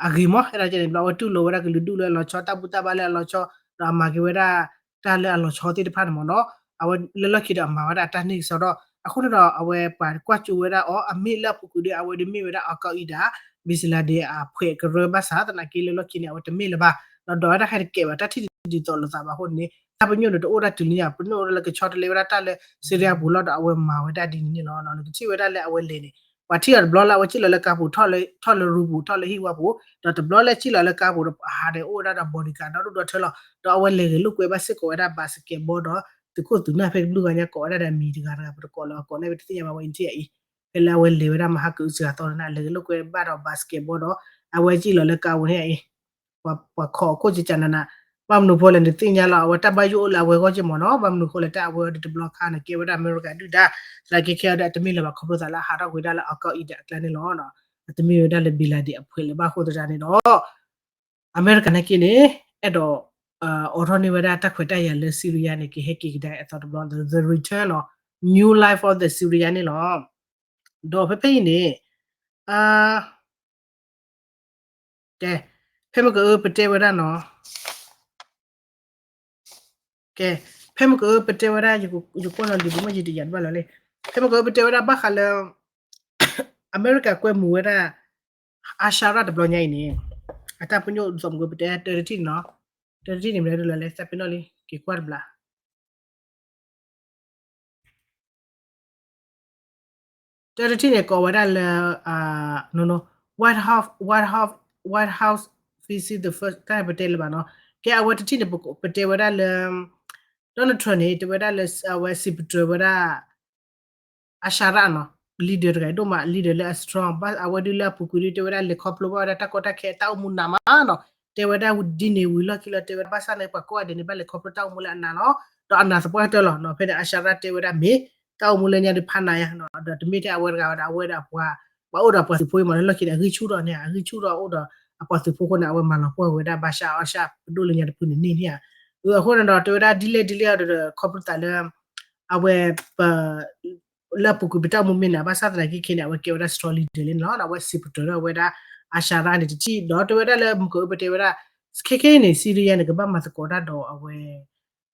အဂ့ၤမး အဲၣ်ဒိးန့ၣ်ဘျီ အဝဲတူၢ်လိာ်ဝဲဒၣ်ကလုာ်ဒူၣ်လၢအလီၤဆီ တၢ်ဘူၣ်တၢ်ဘါလၢအလီၤဆီ ဒီးအမၤက့ၤဝဲဒၣ် တၢ်လၢအလီၤဆီသ့ၣ်တဖၣ်န့ၣ်မ့ၢ်နီၤ အဝဲလၢလီၢ်ခံဒီးအမၤဝဲဒၣ်တၢ်န့ၢ်ကစီဒီး အဃိန့ၣ်ဒီး အဝဲပှၤကွၢ်ကၠိဝဲဒၣ်အီၤ အမ့ၢ်လၢအပူၤကွံာ်ဒီး အဝဲဒ်မ့ၢ်ဝဲဒၣ် Al Qaeda bin Laden အဖှဲးကရၢဘၣ်ဆၣ်သနာ်က့လၢလီၢ်ခံန့ၣ် အဝဲတမ့ၢ်လၢၤဘၣ် ဒီးဒိးဝဲဒၣ်ဟဲတကဲးဘၣ် တၢ်ထံၣ်ဒ်သိးလိာ်သးဘၣ်အဃိန့ၣ် တၢ်ပညိၣ်န့ၣ် တအိၣ်ဒၣ်တုၤလၢညါ ပညိၣ်အိၣ်ဒၣ်လၢကဆီတလဲဝဲဒၣ်တၢ်လၢ Syria ပူၤလီၤဒီးအဝဲမၤဝဲဒၣ်ဒ်န့ၣ်န့ၣ်လီၤ နကထံၣ်ဝဲဒၣ်လၢအဝဲလဲၤန့ၣ် ပှၤထံၣ်အီၤတဘျီလၢအဝဲစံၣ်လီၤလၢကါပူၤ ထီၣ်လၢရူပူၤ ထီၣ်လၢဟံၣ်ဝါပူၤ ဒီးတဘျီလၢစံၣ်လီၤလၢကါပူၤဒီးအဟးန့ၣ် အိၣ်ဝဲဒၣ်ဒီး bodyguard ဒီဒူၣ်ဒီထၢလီၤ ဒီးအဝဲလဲၤဂဲၤလိာ်ကွဲဘၣ်စ့ၢ်ကီးဝဲဒၣ် basketball ဒီး သုးခိၣ်သုးနၢ်ဖဲတဘျုးဂၤညါကိးဝဲဒၣ်ဒီးအမံၤတဂၤတဂၤ ပတကိးလၢအကိးန့ၣ် ပတသ့ၣ်ညါဘၣ်ဝဲအံၤထံၣ်အံၤ ဖဲလၢအဝဲလဲၤဝဲဒၣ်မဟါကအုစှၤသီန့ၣ် လဲၤဂဲၤလိာ်ကွဲဘၣ်ဒီး basketball ဒီး အဝဲစံၣ်လီၤလၢကါပူၤန့ၣ်အံၤ ပှၤခိးအခိၣ်ကကနန ဘၣ်မနုၤဖိလဲၣ်နသ့ၣ်ညါလီၤ အဝဲတၢ်ဘၣ်ယိၣ်အိၣ်လၢအဝဲဂီၢ်က့မ့ၢ်နီၤ ဘၣ်မနုၤဃိလဲၣ် တၢ်အဝဲအီၤဒီးတဘျီခါန့ၣ် ကဲဝဲဒၣ်အမဲရကၤဒုၣ်ဒါ သနာ်က့ခဲအံၤဒီး အတမ့ၢ်လၢၤဘၣ်ခီဖျိသးလၢအဟးထီၣ်ကွံာ်ဒၣ်လၢ Al Qaeda အကျါန့ၣ်လီၤ အတမ့ၢ်ဝဲဒၣ်လၢ bin Laden အဖှဲးလၢၤဘၣ်အဃိသတးန့ၣ်ဒီး အမဲရကၤနာ်က့န့ၣ် အဲၣ်ဒိး အိးထီၣ်န့ၢ်ဝဲဒၣ်တၢ်ခွဲးတၢ်ယာ်လၢ Syria န့ၣ် ကဟဲက့ၤကဒါအသီတဘျီ The Return of New Life of the Syria န့ၣ်လီၤ ဒီးဖဲဖဲအံၤန့ၣ် ကဲ ဖဲမ့ၢ်ကအၢပတဲဝဲဒၣ်နီၤ ကဲ ဖဲမ့ၢ်ကအၢပတဲဝဲဒၣ် ယကွၢ်လီၤလံာ်ဘၣ်မ့ၢ်ယတယာ်တဘၣ်လီၤလံ ဖဲမ့ၢ်ကအၢပတဲဝဲဒၣ်ဘၣ်ဃးလၢ အမဲရကၤကွဲမုာ်ဝဲဒၣ် အၤၡါရၣ်တဘျီညါအံၤန့ၣ် အတၢ်ပညိၣ်ဒ်သိးမ့ၢ်ကပတဲတၢတထံၣ်န့ၣ်နီၤ တၢတထံၣ်န့ၣ်မ့ၢ်ဒ်လဲၣ်လဲၣ် သးပ့ၤနီၣ်လံ က့ၤကွၢ်တဘျီ တၢတထံၣ်န့ၣ် ကိးဝဲဒၣ်လၢ White House, White House, White House visit the first တၢ်ပတဲလၢၤဘၣ်နီၤ ကဲအဝဲတထံၣ်န့ၣ် ပတဲဝဲဒၣ်လၢ Donald Trump န့ၣ် တဲဝဲဒၣ်လၢအဝဲစံးပတြၢၤဝဲဒၣ် အၤၡါရၣ်နီၤ leader တဂၤဒိၣ်မး leader လၢအ strong ဘၣ်အဝဲဒုးလၢအပူၤကွံာ်ဒုးတဲဝဲဒၣ်လဲၤခီဖျိဘၣ်ဝဲဒၣ်တၢ်ကီတၢ်ခဲ တၢ်အိၣ်မူနးမးနီၤ တဲဝဲဒၣ်ဒ်န့ၣ်ဝံၤလီၢ်ခံလီၤ တဲဝဲဒၣ်ဘၣ်ဆၣ်န့ၣ် ပှၤကိးဂၤဒဲးန့ၣ် ဘၣ်လဲၤခီဖျိတၢ်အိၣ်မူလၢအနးလီၤ ဒီးအနးသပှၢ်ကတၢၢ်လီၤနီၤ ဖဲန့ၣ် အၤၡါရၣ်တဲဝဲဒၣ်မ့ၢ် တၢ်အိၣ်မူလၢညါဒုးဖးနးယါနီၤ ဒီးတမ့ၢ်ထဲအဝဲတဂၤဝဲဒၣ် အဝဲဒီးပှၤ ပှၤအိၣ်ဒီးပှၤသုးဖိအံၤမးလၢလီၢ်ခံန့ၣ် အဂံၢ်ဆူၣ်ထီၣ်န့ၣ် အဂံၢ်ဆူၣ်ထီၣ်အိၣ်ဒီး အပှၤသုးဖိအဃိန့ၣ် အဝဲမၤလီၤပှီၢ်ဝဲဒၣ် ဘၣ်ရှၣ်အီၣ်ရှၣ် ပဒိၣ်လၢညါတဖုန့ၣ်န့ၣ်န့ၣ်ဧါ အဃိန့ၣ်ဒီး တဲဝဲဒၣ်ဒ်လဲၣ်ဒ်လဲၣ်ဒီး ခီဖျိသးလၢ အဝဲ ပ လၢအပူၤကွံာ်ပတၢ်အိၣ်မူမ့ၢ်နး ဘၣ်ဆၣ်သနာ်က့ခဲန့ၣ် အဝဲကဲဝဲဒၣ် strong leader လံန့ၣ်လီၤ ဒီးအဝဲစံးပတြၢၤထီၣ်ဝဲဒၣ် အၤၡၤရးန့ၣ်တထံၣ် ဒီးတဲဝဲဒၣ်လၢမုၢ်ကအိၣ်ပတဲဝဲဒၣ် ခဲခဲအံၤန့ၣ် Syria န့ၣ် ကဘၣ်မၤသကိးတၢ်ဒီးအဝဲ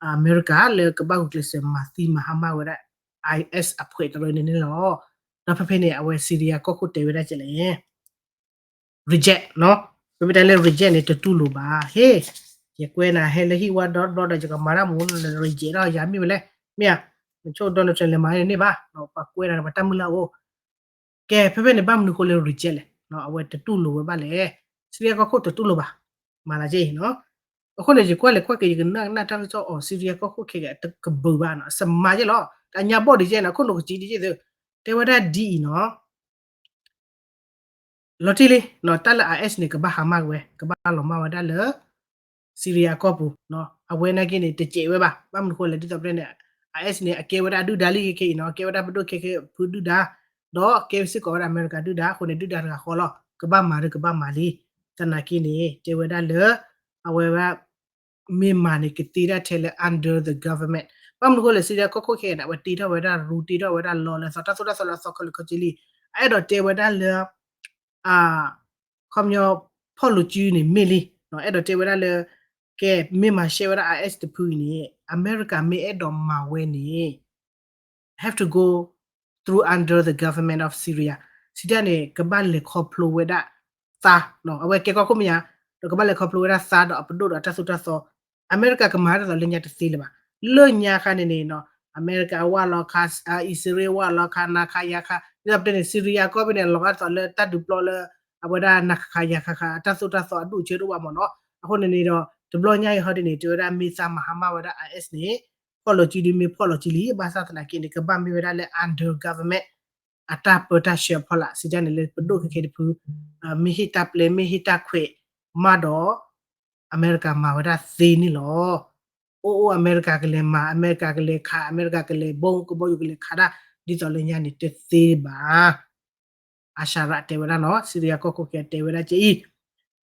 အမဲရကၤလၢကဘၣ်ဂုာ်ကျဲးစၢးမၤသံမၤဟါမၢ်ဝဲဒၣ် IS အဖှဲးတရၢန့ၣ်န့ၣ်လီၤ. ဒီးဖဲဖဲန့ၣ် အဝဲ Syria ကီၢ်ခိၣ်တဲဝဲဒၣ်ကဲလဲၣ် reject နီၤ. ပမ့ၢ်တဲလၢ reject န့ၣ် တတူၢ်လိာ်ဘၣ်. ဟ့ၣ် ယကွဲနၤဟဲလၢဟံၣ်ဝါဒီတဘျီဒီး ယကမၤတၢ်မူလၢ reject ဒီးယၤမ့ၢ်ဝဲလဲၣ်. မ့ၢ်ဧါ, နဆိ Donald Trump လဲၤမၤန့ၣ်န့ၣ်ဘၣ်, ပှၤကွဲနၤပှၤတၢ်မုၢ်လၢ်အိၣ် ကဲ ဖဲဖဲန့ၣ် ဘၣ်မနုၤဃိလၢ reject လဲၣ်, အဝဲတတူၢ်လိာ်ဝဲဘၣ်လဲၣ်. Syria ကီၢ်ခိၣ်တတူၢ်လိာ်ဘၣ်, မၤလၢကဲအံၤနီၤ. အဃိန့ၣ် ယကွၢ်လဲၤကွၢ်က့ၤ ယကနၣ်ကနၣ်တၢ်ကစီၣ်အီၤ Syria ကီၢ်ခိၣ်ခဲကဲ တကဘုးဘၣ်နီၤ, အစမၤကဲလီၤ, တၢ်ညါဘီၣ်ဒံးကဲနီၤ, ခိၣ်နူာ်ကစံးဒံးကဲသု, တဲဝဲဒၣ်ဒ်အံၤနီၤ လီၤတံၢ်လံ, တၢ်လၢ IS န့ၣ် ကဘၣ်ဟါမၢ်ဝဲ, ကဘၣ်လီၤမၢ်ဝဲဒၣ်လၢ Syria ကီၢ်ပူၤ, အဝဲနာ်က့န့ၣ် တစဲးဝဲဘၣ်, ဘၣ်မနုၤဃိလဲၣ် ဒ်သိးပတဲန့ၣ် IS န့ၣ် အကဲဝဲဒၣ်ဒုၣ်ဒါလံခဲခဲအံၤနီၤ, ကဲဝဲဒၣ်ပဒိၣ်ခဲခဲဖုဒုၣ်ဒါ, ဒီးကဲစ့ၢ်ကီးဝဲဒၣ်အမဲရကၤဒုၣ်ဒါ, အဃိန့ၣ် ဒုၣ်ဒါတဂၤဃီလီၤ, ကဘၣ်မၤဒီးကဘၣ်မၤလံ, သနာ်က့န့ၣ် တဲဝဲဒၣ်လၢ အဝဲ မ့ၢ်မၤန့ၣ် ကသ့ဒၣ်ထဲလၢ under the government, ဘၣ်မနုၤဃိလဲၣ် Syria ကီၢ်ခိၣ်ခဲအံၤန့ၣ် အဝဲတ့ထီၣ်ဝဲဒၣ် rule တ့ထီၣ်ဝဲဒၣ် law လၢအသီတၢ်သိၣ်တၢ်သီလၢအသီခဲလၢာ်ခဲဆ့လံ, အအဲၣ်ဒိးတဲဝဲဒၣ်လၢ ခီပညီ ဖီၣ်လိာ်စုန့ၣ်မ့ၢ်လံ, အဲၣ်ဒိးတဲဝဲဒၣ်လၢ ကဲ မ့ၢ်မၤရှဲဝဲဒၣ် IS တဖုအံၤန့ၣ် အမဲရကၤမ့ၢ်အဲၣ်ဒိးမၤဝဲန့ၣ် have to go through under the government of Syria, စံးတၢ်န့ၣ် ကဘၣ်လဲၤခီဖျိဝဲဒၣ်သါ, အဝဲကဲကီၢ်ခိၣ်မ့ၢ်ဧါ, ဒီးကဘၣ်လဲၤခီဖျိဝဲဒၣ်သါဒီးအပဒိၣ်ဒီးအတၢ်သိၣ်တၢ်သီ, အမဲရကၤကမၤဒ်သိးလၢညါတသ့လၢၤဘၣ်, လၢညါခါန့ၣ်န့ၣ် အမဲရကၤဝၢ်လီၤခါ, အံၣ်စရ့လးဝၢ်လီၤခါ, နၤခါယၤခါ, ဒ်သိးပတဲန့ၣ် Syria ကီၢ်ဖဲန့ၣ် လီၤဂာ်ဒ်သိးလၢတၢ်ဒုးပျီလၢ အဝဲဒၣ်နၤခါယၤခါခါ အတၢ်သိၣ်တၢ်သီအဒူၣ်အဆၢတအိၣ်ဘၣ်မ့ၢ်နီၤ, အဃိန့ၣ်န့ၣ်ဒီး တဘျီညါအံၤဟီဒ်န့ၣ် တဲဝဲဒၣ်မ့ၢ်သးမၤဟါမၢ်ဝဲဒၣ် IS န့ၣ် ဖီၣ်လိာ်စုဒ်မ့ၢ်ဖီၣ်လိာ်စုလံ, ဘၣ်ဆၣ်သနာ်က့န့ၣ် ကဘၣ်မ့ၢ်ဝဲဒၣ်လၢ under government အတၢ်ပၢတၢ်ဆှၢအဖီလာ်, စံးတၢ်န့ၣ်လၢပဒိၣ်ခဲခဲတဖု မ့ၢ်ဟ့ၣ်တၢ်ပျဲ မ့ၢ်ဟ့ၣ်တၢ်ခွဲးမးဒီး အမဲရကၤမၤဝဲဒၣ်သ့န့ၣ်လီၤ. အိၣ်အိၣ် အမဲရကၤကလဲၤမၤ, အမဲရကၤကလဲၤခး, အမဲရကၤကလဲၤ bomb ကဘီယူၤကလဲၤခးဒၣ် ဒ်သိးလၢညါန့ၣ်တသ့ဘၣ်. အၤၡၤရးတဲဝဲဒၣ်နီၤ, Syria ကီၢ်ခိၣ်ခဲအံၤတဲဝဲဒၣ်ကဲအံၤ,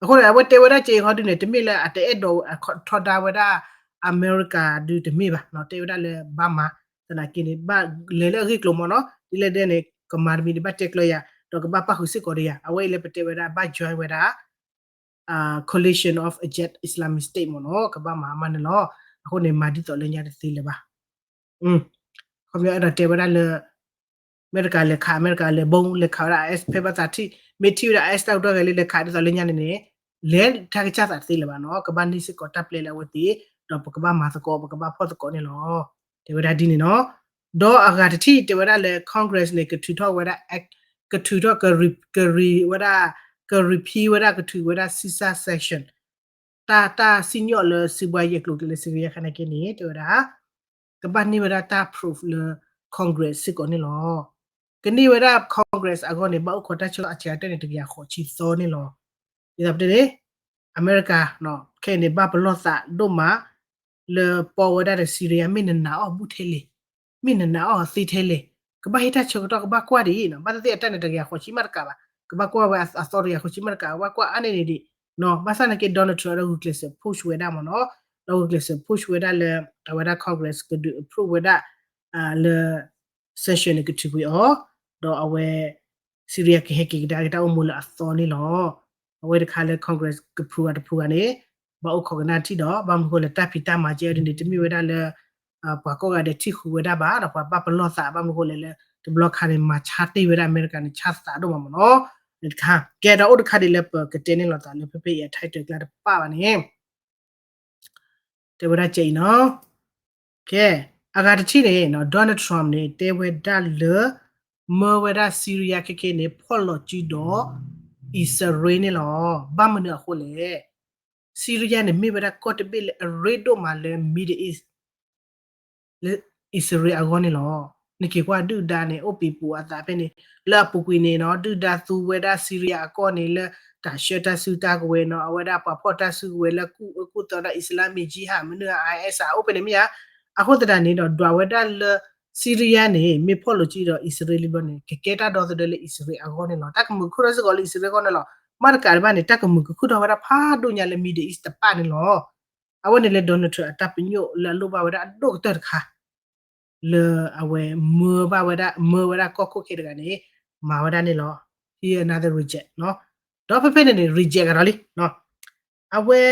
အဃိန့ၣ် အဝဲတဲဝဲဒၣ်ကဲအံၤဟီဒ်န့ၣ် တမ့ၢ်လၢအတအဲၣ်ဒိးထီဒါဝဲဒၣ် အမဲရကၤဒုးတမ့ၢ်ဘၣ်, တဲဝဲဒၣ်လၢဘၣ်မၤ, သနာ်က့န့ၣ် ဘၣ်လဲၤလၢအဂ့ၢ်ကျိၤမ့ၢ်နီၤ, ဒ်လဲၣ်ဒ်န့ၣ် ကမၤတမံၤဒ်ဘၣ်တဲကျၢၤယၤ, ဒီးကဘၣ်ပၣ်ဃုာ်စ့ၢ်ကီးဒီးယၤ, အဝဲအံၤလၢပတဲဝဲဒၣ်ဘၣ် join ဝဲဒၣ် coalition of Jihad Islamic State မ့ၢ်နီၤ, ကဘၣ်မၤမးန့ၣ်လီၤ. အဃိန့ၣ် မၤဒ်သိးလၢညါတသ့လၢၤဘၣ်. ခီပညီအဲၣ်ဒိးတဲဝဲဒၣ်လၢ အမဲရကၤလဲၤခး, အမဲရကၤလဲၤ bomb လဲၤခးဝဲဒၣ် IS ဖဲဘၣ်သးထံၣ်, မ့ၢ်ထံၣ်ဝဲဒၣ် IS တၢ်ကတီၢ်ဂဲၤလၢလဲၤခးဒ်သိးလၢညါန့ၣ်န့ၣ် လဲၤတၢ်ကစၢ်သးတသ့လၢၤဘၣ်နီၤ, ကဘၣ်န့ၢ်စ့ၢ်ကီးတၢ်ပျဲလၢအဝဲသ့ၣ်, ဒီးပကဘၣ်မၤသကိး ပကဘၣ်ဖီၣ်သကိးန့ၣ်လီၤ. တဲဝဲဒၣ်ဒ်န့ၣ်နီၤ. ဒီးအဂၤတထံၣ်တဲဝဲဒၣ်လၢ Congress န့ၣ် ကထုးထီၣ်ဝဲဒၣ် ကထုးထီၣ် ကရံးဝဲဒၣ် ကရံးဖံးဝဲဒၣ် ကထုးဝဲဒၣ် စံစၢ် session တၢ် တၢ်စံၣ်ညီၣ်လၢစံးဘှါယဲၢ်ကျိၤကျဲလၢ Syria ခါန့ၣ်က့န့ၣ် တဲဝဲဒၣ် ကဘၣ်န့ၢ်ဝဲဒၣ်တၢ် approve လၢ Congress စ့ၢ်ကီးန့ၣ်လီၤ. ကန့ၢ်ဝဲဒၣ် Congress အဂီၢ်န့ၣ် ဘၣ်အိၣ်ခိးတၢ်ဆၢကတီၢ်အစှၤကတၢၢ်န့ၣ် တကယၤဃိးဆံသီန့ၣ်လီၤ. ဒ်သိးပတဲန့ၣ် အမဲရကၤ ခဲအံၤန့ၣ် ဘၣ်ပလီၢ်သးဒိၣ်မး လၢပီဝဲဒၣ်ဒီး Syria မ့ၢ်နနာ်အီၤဘူးထဲလဲၣ်, မ့ၢ်နနာ်အီၤသ့ထဲလဲၣ်, ကဘၣ်ဟ့ၣ်တၢ်ဆၢကတီၢ် ကဘၣ်ကွၢ်ဒ်အံၤနီၤ, ဘၣ်သ့ၣ်သ့ၣ်အတၢ်န့ၣ် တကယၤဃိးဆံမးတကးဘၣ်, ကဘၣ်ကွၢ်ဝဲအသီတကယၤဃိးဆံမးတကးဘၣ်, ကဘၣ်ကွၢ်အါန့ၢ်န့ၣ်ဒံး, ဘၣ်ဆၣ်နာ်က့ Donald Trump ဒီးဂုာ်ကျဲးစၢး push ဝဲဒၣ်မ့ၢ်နီၤ, ဒီးဂုာ်ကျဲးစၢး push ဝဲဒၣ်လၢ အဝဲဒၣ် Congress ကဒုး approve ဝဲဒၣ် လၢ session န့ၣ် ကထုးကွံာ်အီၤ, ဒီးအဝဲ Syria ကဟဲက့ၤကဒါက့ၤတၢ်အိၣ်မူလၢအသီန့ၣ်လီၤ. အဝဲတခါလၢ Congress က approve တ approve ဂၤန့ၣ် ဘၣ်အိၣ်ခိးကနၣ်ထံၣ်ဒီး ဘၣ်မနုၤဃိလဲၣ် တၢ်ဖံးတၢ်မၤကဲအံၤဒ်န့ၣ် တမ့ၢ်ဝဲဒၣ်လၢ ပှၤကိးဂၤဒဲးထံၣ်ဃုာ်ဝဲဒၣ်ဘၣ်ဒီး ပှၤဘၣ်ပလီၢ်သး ဘၣ်မနုၤဃိလဲၣ်လၢ တဘျီခါန့ၣ် မၤဆါတ့ၢ်ဝဲဒၣ်အမဲရကၤန့ၣ် ဆါသးဒိၣ်မးမ့ၢ်နီၤ, တခါ ကဲဒီးအိၣ်တခါဒ်လၢပကတဲန့ၢ်လိာ်သးလၢဖဲဖဲအံၤအ title ကျါတပာ်ဘၣ်န့ၣ် တဲဝဲဒၣ်ကဲအံၤနီၤ. ကဲ အဂၤတထံၣ်န့ၣ် Donald Trump န့ၣ် တဲဝဲဒၣ်လၢ မၢဝဲဒၣ် Syria ခဲခဲန့ၣ် ဖီၣ်လီၤစုဒီး အံၣ်စရ့လးန့ၣ်လီၤ. ဘၣ်မနုၤအဃိလဲၣ် Syria န့ၣ် မ့ၢ်ဝဲဒၣ်ကီၢ်တဘ့ၣ်လၢအရ့ဒိၣ်မးလၢ Middle East လၢအံၣ်စရ့လးအဂီၢ်န့ၣ်လီၤ. နက့ၤကွၢ်ဒုၣ်ဒါန့ၣ် အိၣ်ပံၤပူၤအသးဖဲန့ၣ် လၢအပူၤကွံာ်န့ၣ်နီၤ ဒုၣ်ဒါသူဝဲဒၣ် Syria အကီၢ်န့ၣ် လၢတၢ်ဆှၢတၢ်စုတၢ်ကဝဲၤနီၤ အဝဲဒၣ်ပှၤဖီၣ်တၢ်စုကဝဲၤလၢကူၣ်အၢကူၣ်သီဒၣ် Islamic Jihad မနုၤ IS အိၣ်ဖဲန့ၣ်မ့ၢ်ဧါ. အဃိသတးန့ၣ်ဒီး ဒွးဝဲဒၣ်လၢ Syria န့ၣ် မ့ၢ်ဖီၣ်လိာ်စုဒီးအံၣ်စရ့လးလံဘျီန့ၣ် ကကဲတၢ်ဒီသဒၢလၢအံၣ်စရ့လးအဂီၢ်န့ၣ်လီၤ. တၢ်ကမုာ်ကခုၣ်ထီၣ်စ့ၢ်ကီးလၢအံၣ်စရ့လးအဂီၢ်န့ၣ်လီၤ. မ့ၢ်တကးဒံးဘၣ်န့ၣ် တၢ်ကမုာ်ကခုၣ်ထီၣ်ဝဲဒၣ်ဖးဒိၣ်ညါလၢ Middle East တဖၣ်န့ၣ်လီၤ. အဝဲန့ၣ်လၢ Donald Trump အတၢ်ပညိၣ်လၢအလိၣ်ဘၣ်ဝဲဒၣ်အဒိၣ်ကတၢၢ်တခါ လၢအဝဲမၢဘၣ်ဝဲဒၣ် မၢဝဲဒၣ်ကီၢ်ခိၣ်ခဲတဂၤန့ၣ် မၤဝဲဒၣ်န့ၣ်လီၤ. Here another reject နီၤ. ဒီးဖဲဖဲန့ၣ်န့ၣ် reject ကဒီးလံ. အဝဲ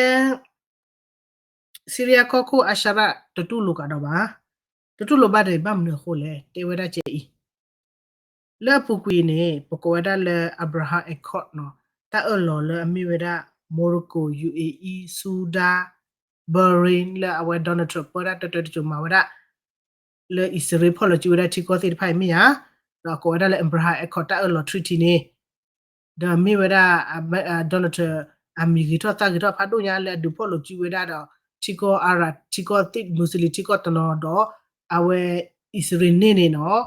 Syria ကီၢ်ခိၣ် Al-Sharaa တတူၢ်လိာ်ကဒီးဘၣ်. တတူၢ်လိာ်ဘၣ်ဒီး ဘၣ်မနုၤအဃိလဲၣ် တဲဝဲဒၣ်ကဲအံၤ လၢအပူၤကွံာ်န့ၣ် ပကိးဝဲဒၣ်လၢ Abraham Accord နီၤ, တၢ်အၢၣ်လီၤလၢအမ့ၢ်ဝဲဒၣ် Morocco, U A E, Sudan, Bahrain လၢအဝဲ Donald Trump ပၢတၢ်တၢတၢတစိၤမၤဝဲဒၣ် လၢအံၣ်စရ့လးဖီၣ်လိာ်စုဝဲဒၣ်ထံကီၢ်သ့ၣ်တဖၣ်အံၤမ့ၢ်ဧါ, ဒီးကိးဝဲဒၣ်လၢ Abraham Accord တၢ်အၢၣ်လီၤ treaty န့ၣ် ဒီးမ့ၢ်ဝဲဒၣ် Donald Trump အမံၤဂ့ၤထီၣ်သၣ်ဂ့ၤထီၣ်ဖးဒိၣ်ညါလၢအဒုးဖီၣ်လိာ်စုဝဲဒၣ်ဒီး ထံကီၢ် Arab ထံကီၢ်သ့ၣ် Muslim ထံကီၢ်တနီၤဒီး အဝဲအံၣ်စရ့လးန့ၣ်နီၤ.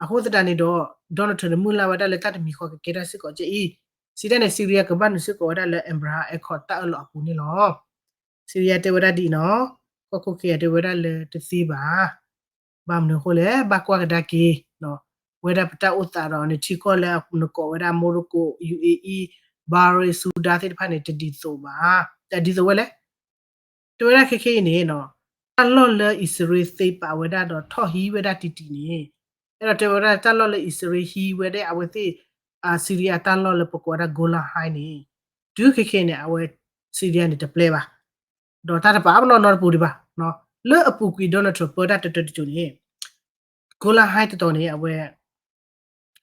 အဃိသတးန့ၣ်ဒီး Donald Trump န့ၣ် မုၢ်လၢ်ဝဲဒၣ်လၢတၢ်တမံၤဃီကကဲထီၣ်စ့ၢ်ကီးကဲအံၤ, စံးတၢ်န့ၣ် Syria ကဘၣ်နုာ်စ့ၢ်ကီးဝဲဒၣ်လၢ Abraham Accord တၢ်အၢၣ်လီၤအပူၤန့ၣ်လီၤ. Syria တဲဝဲဒၣ်ဒ်အံၤနီၤ, ကီၢ်ခိၣ်ခံဂၤတဲဝဲဒၣ်လၢတသ့ဘၣ်. ဘၣ်မနုၤအဃိလဲၣ် ဘၣ်ကွၢ်ကဒါက့ၤ ဝဲဒၣ်ပတၢ်အိၣ်သးဒီးန့ၣ် ထံကီၢ်လၢနကိးဝဲဒၣ် Morocco, U A E, Bahrain, Sudan သ့ၣ်တဖၣ်န့ၣ် တဒ်သိးဘၣ်. တဒ်သိးဝဲလဲၣ်. တဲဝဲဒၣ်ခဲခဲအံၤန့ၣ်နီၤ, တၢ်လီၢ်လၢအံၣ်စရ့လးသ့ပာ်ဝဲဒၣ်ဒီးထီၣ်ဟံးဝဲဒၣ်တံၢ်တံၢ်န့ၣ်, အဲၣ်ဒိးတဲဝဲဒၣ်တၢ်လီၢ်လၢအံၣ်စရ့လးဟံးဝဲဒၣ်အဝဲသ့ၣ် Syria တၢ်လီၢ်လၢပကိးဝဲဒၣ် Golan Heights န့ၣ်, တုၤခဲခဲအံၤန့ၣ် အဝဲ Syria န့ၣ်တပျဲဘၣ်. ဒီးတၢ်တပာ်ပနီၣ်နီတပူၤဒံးဘၣ်. လၢအပူၤကွံာ် Donald Trump ပၢတၢ်တၢတၢတစိၤန့ၣ် Golan Heights တတီၤန့ၣ် အဝဲ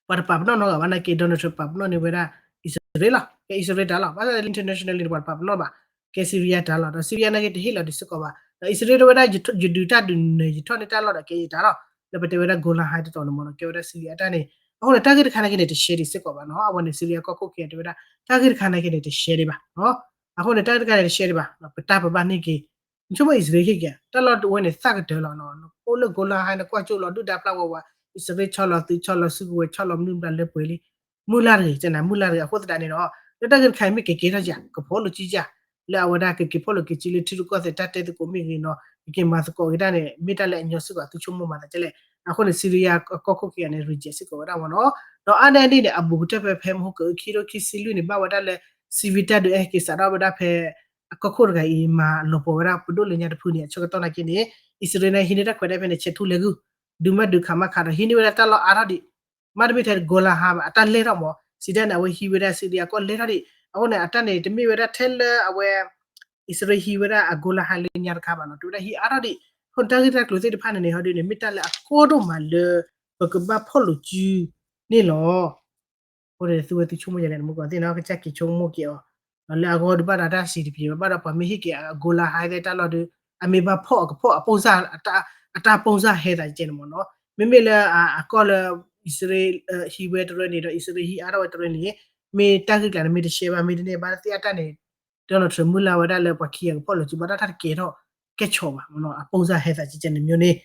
ပှၤတပာ်ပနီၣ်နီတဂၤဘၣ်နာ်က့ Donald Trump ပာ်ပနီၣ်န့ၢ်ဝဲဒၣ် အံၣ်စရ့လးလီၤ. ကဲအံၣ်စရ့လးတၢ်လီၤ. ဘၣ်ဆၣ် internationally န့ၣ် ပှၤတပာ်ပနီၣ်ဘၣ်. ကဲ Syria တၢ်လီၤ. ဒီး Syria နာ်က့တဟ့ၣ်လီၤဒံးစ့ၢ်ကီးဘၣ်. ဒီးအံၣ်စရ့လးတဲဝဲဒၣ် ယဒုးတၢ်ဒုးနၢၤ ယထီၣ်န့ၢ်တၢ်လီၢ်ဒီးကဲယတၢ်လီၤ. လၢပတဲဝဲဒၣ် Golan Heights တတီၤန့ၣ်မ့ၢ်နီၤ ကဲဝဲဒၣ် Syria အတၢ်န့ၣ်. အဃိန့ၣ် တၢ်ဂ့ၢ်တခါနာ်က့န့ၣ် တရှဲဒံးစ့ၢ်ကီးဘၣ်နီၤ. အဝဲန့ၣ် Syria ကီၢ်ခိၣ်ခံဂၤတဲဝဲဒၣ် တၢ်ဂ့ၢ်တခါနာ်က့န့ၣ် တရှဲဒံးဘၣ်. အဃိန့ၣ် တၢ်ဂ့ၢ်တခါန့ၣ် တရှဲဒံးဘၣ်. ပတၢ်ပဘၣ်န့ၢ်က့ၤ နဆိကမိၣ်အံၣ်စရ့လးဟ့ၣ်က့ၤ တၢ်လီၢ်တဝဲန့ၣ် သၣ်ကတၢၢ်လီၤ. အိၣ်လၢ Golan Heights နကွၢ်ကၠိလီၤ ဒုၣ်ဒါပျၢ်ဝဲဝဲ, အံၣ်စရ့လးဆီလီၤသုးဆီလီၤစုကဝဲၤဆီလီၤမနုၤမတၤလၢပှဲၤလံ. မုၢ်လၢ်တဂ့ၤ ကနၤ မုၢ်လၢ်တဂ့ၤ. အဃိသတးန့ၣ်ဒီး လၢတၢ်ဂ့ၢ်တခါအံၤမ့ၢ်ကကဲထီၣ်ယၤ ကဖီၣ်လိာ်ကံယၤ လၢအဝဲဒၣ်ကက့ၤဖီၣ်လိာ်က့ၤစုလၢထံရူၢ်ကီၢ်သဲးတၢ်တဲသကိးမ့ၢ်ဂ့ၤနီၤ ကက့ၤမၤသကိးက့ၤတၢ်န့ၣ် မ့ၢ်တၢ်လၢအညီစ့ၢ်ကီး သုဆိကမိၣ်မၤသးဒ်လဲၣ်. အဃိန့ၣ် Syria ကီၢ်ခိၣ်ခံဂၤန့ၣ် reject စ့ၢ်ကီးဝဲဒၣ်မ့ၢ်နီၤ. ဒီးအါန့ၢ်အန့ၣ်န့ၣ် အဘူးကတၢၢ်ဖဲ ဖဲမဟါကခံကထိခံဆံလွံၢ်န့ၣ် ဘၣ်ဝဲဒၣ်လၢ civil တၢ်ဒုးအဟဲက့ၤစးထီၣ်ဝဲဒၣ်ဖဲ အကီၢ်ခိၣ်တဂၤအံၤမၤလီၤပှီၢ်ဝဲဒၣ်ပဒိၣ်လၢညါတဖုန့ၣ် အဆၢကတီၢ်နာ်က့န့ၣ် အံၣ်စရ့လးန့ၣ် ဟံးန့ၢ်တၢ်ခွဲးတၢ်ယာ်ဖဲန့ၣ် ဆဲးထူလဲကုၢ် ဒုးမ့ၢ်ဒုးခးမးခးဒီး ဟံးန့ၢ်ဝဲဒၣ်တၢ်လီၢ်အါထီၣ်ဒံး မ့တမ့ၢ်ထဲ Golan Heights ဘၣ် အတၢ်လဲၢ်ထီၣ်မး စံးတၢ်န့ၣ် အဝဲဟံးဝဲဒၣ် Syria အကီၢ်လဲၢ်ထီၣ်ဒံး. အဃိန့ၣ် အတၢ်န့ၣ် တမ့ၢ်ဝဲဒၣ်ထဲလၢအဝဲ အံၣ်စရ့လးဟံးဝဲဒၣ်အ Golan Heights လၢညါတခါဘၣ်နီၤ တုၤဝဲဒၣ်ဟံးအါထီၣ်ဒံး. အဃိန့ၣ် တၢ်ဂ့ၢ်တၢ်ကျိၤသ့ၣ်တဖၣ်န့ၣ်န့ၣ် ဟီဒ်န့ၣ် မ့ၢ်တၢ်လၢအကီဒိၣ်မးလၢ ပကဘၣ်ဖီၣ်လိာ်စုန့ၣ်လီၤ. အဃိန့ၣ် သုဝဲသုဆိကမိၣ်ယၤလဲၣ် နမူကီၢ်သ့ၣ်နီၤ ကစၢ်က့ၤဆိကမိၣ်က့ၤအီၤ လၢအဂီၢ်ဒုးဘၣ်ဒီးတၢ်စံးတပျ့ၤ ဘၣ်ဒီးပှၤမ့ၢ်ဟ့ၣ်က့ၤအ Golan Heights သ့ၣ်တၢ်လီၢ်ဒုး အမ့ၢ်ဘၣ်ဖီၣ်အကဖီၣ်အ အတၢ် အတၢ် ပုံစံ ဟဲသးကဲန့ၣ်မ့ၢ်နီၤ. မ့မ့ၢ်လၢအကီၢ်လၢ အံၣ်စရ့လးဟံးဝဲတရၢန့ၣ်ဒီး အံၣ်စရ့လးဟံးအါထီၣ်ဝဲတရၢန့ၣ် မ့ၢ်တၢ်ဂ့ၢ်ကျါန့ၣ် မ့ၢ်တရှဲဘၣ် မ့ၢ်တန့ၢ်ဘၣ်သ့ၣ်အတၢ်န့ၣ် Donald Trump မုၢ်လၢ်ဝဲဒၣ်လၢပှၤခံဂၤကဖီၣ်လိာ်စုဘၣ်တၢ်တၢ်တကဲထီၣ်ကဲဆီးဘၣ်မ့ၢ်နီၤ အ ပုံစံ ဟဲသးကဲန့ၣ်မ့ၢ်န့ၣ်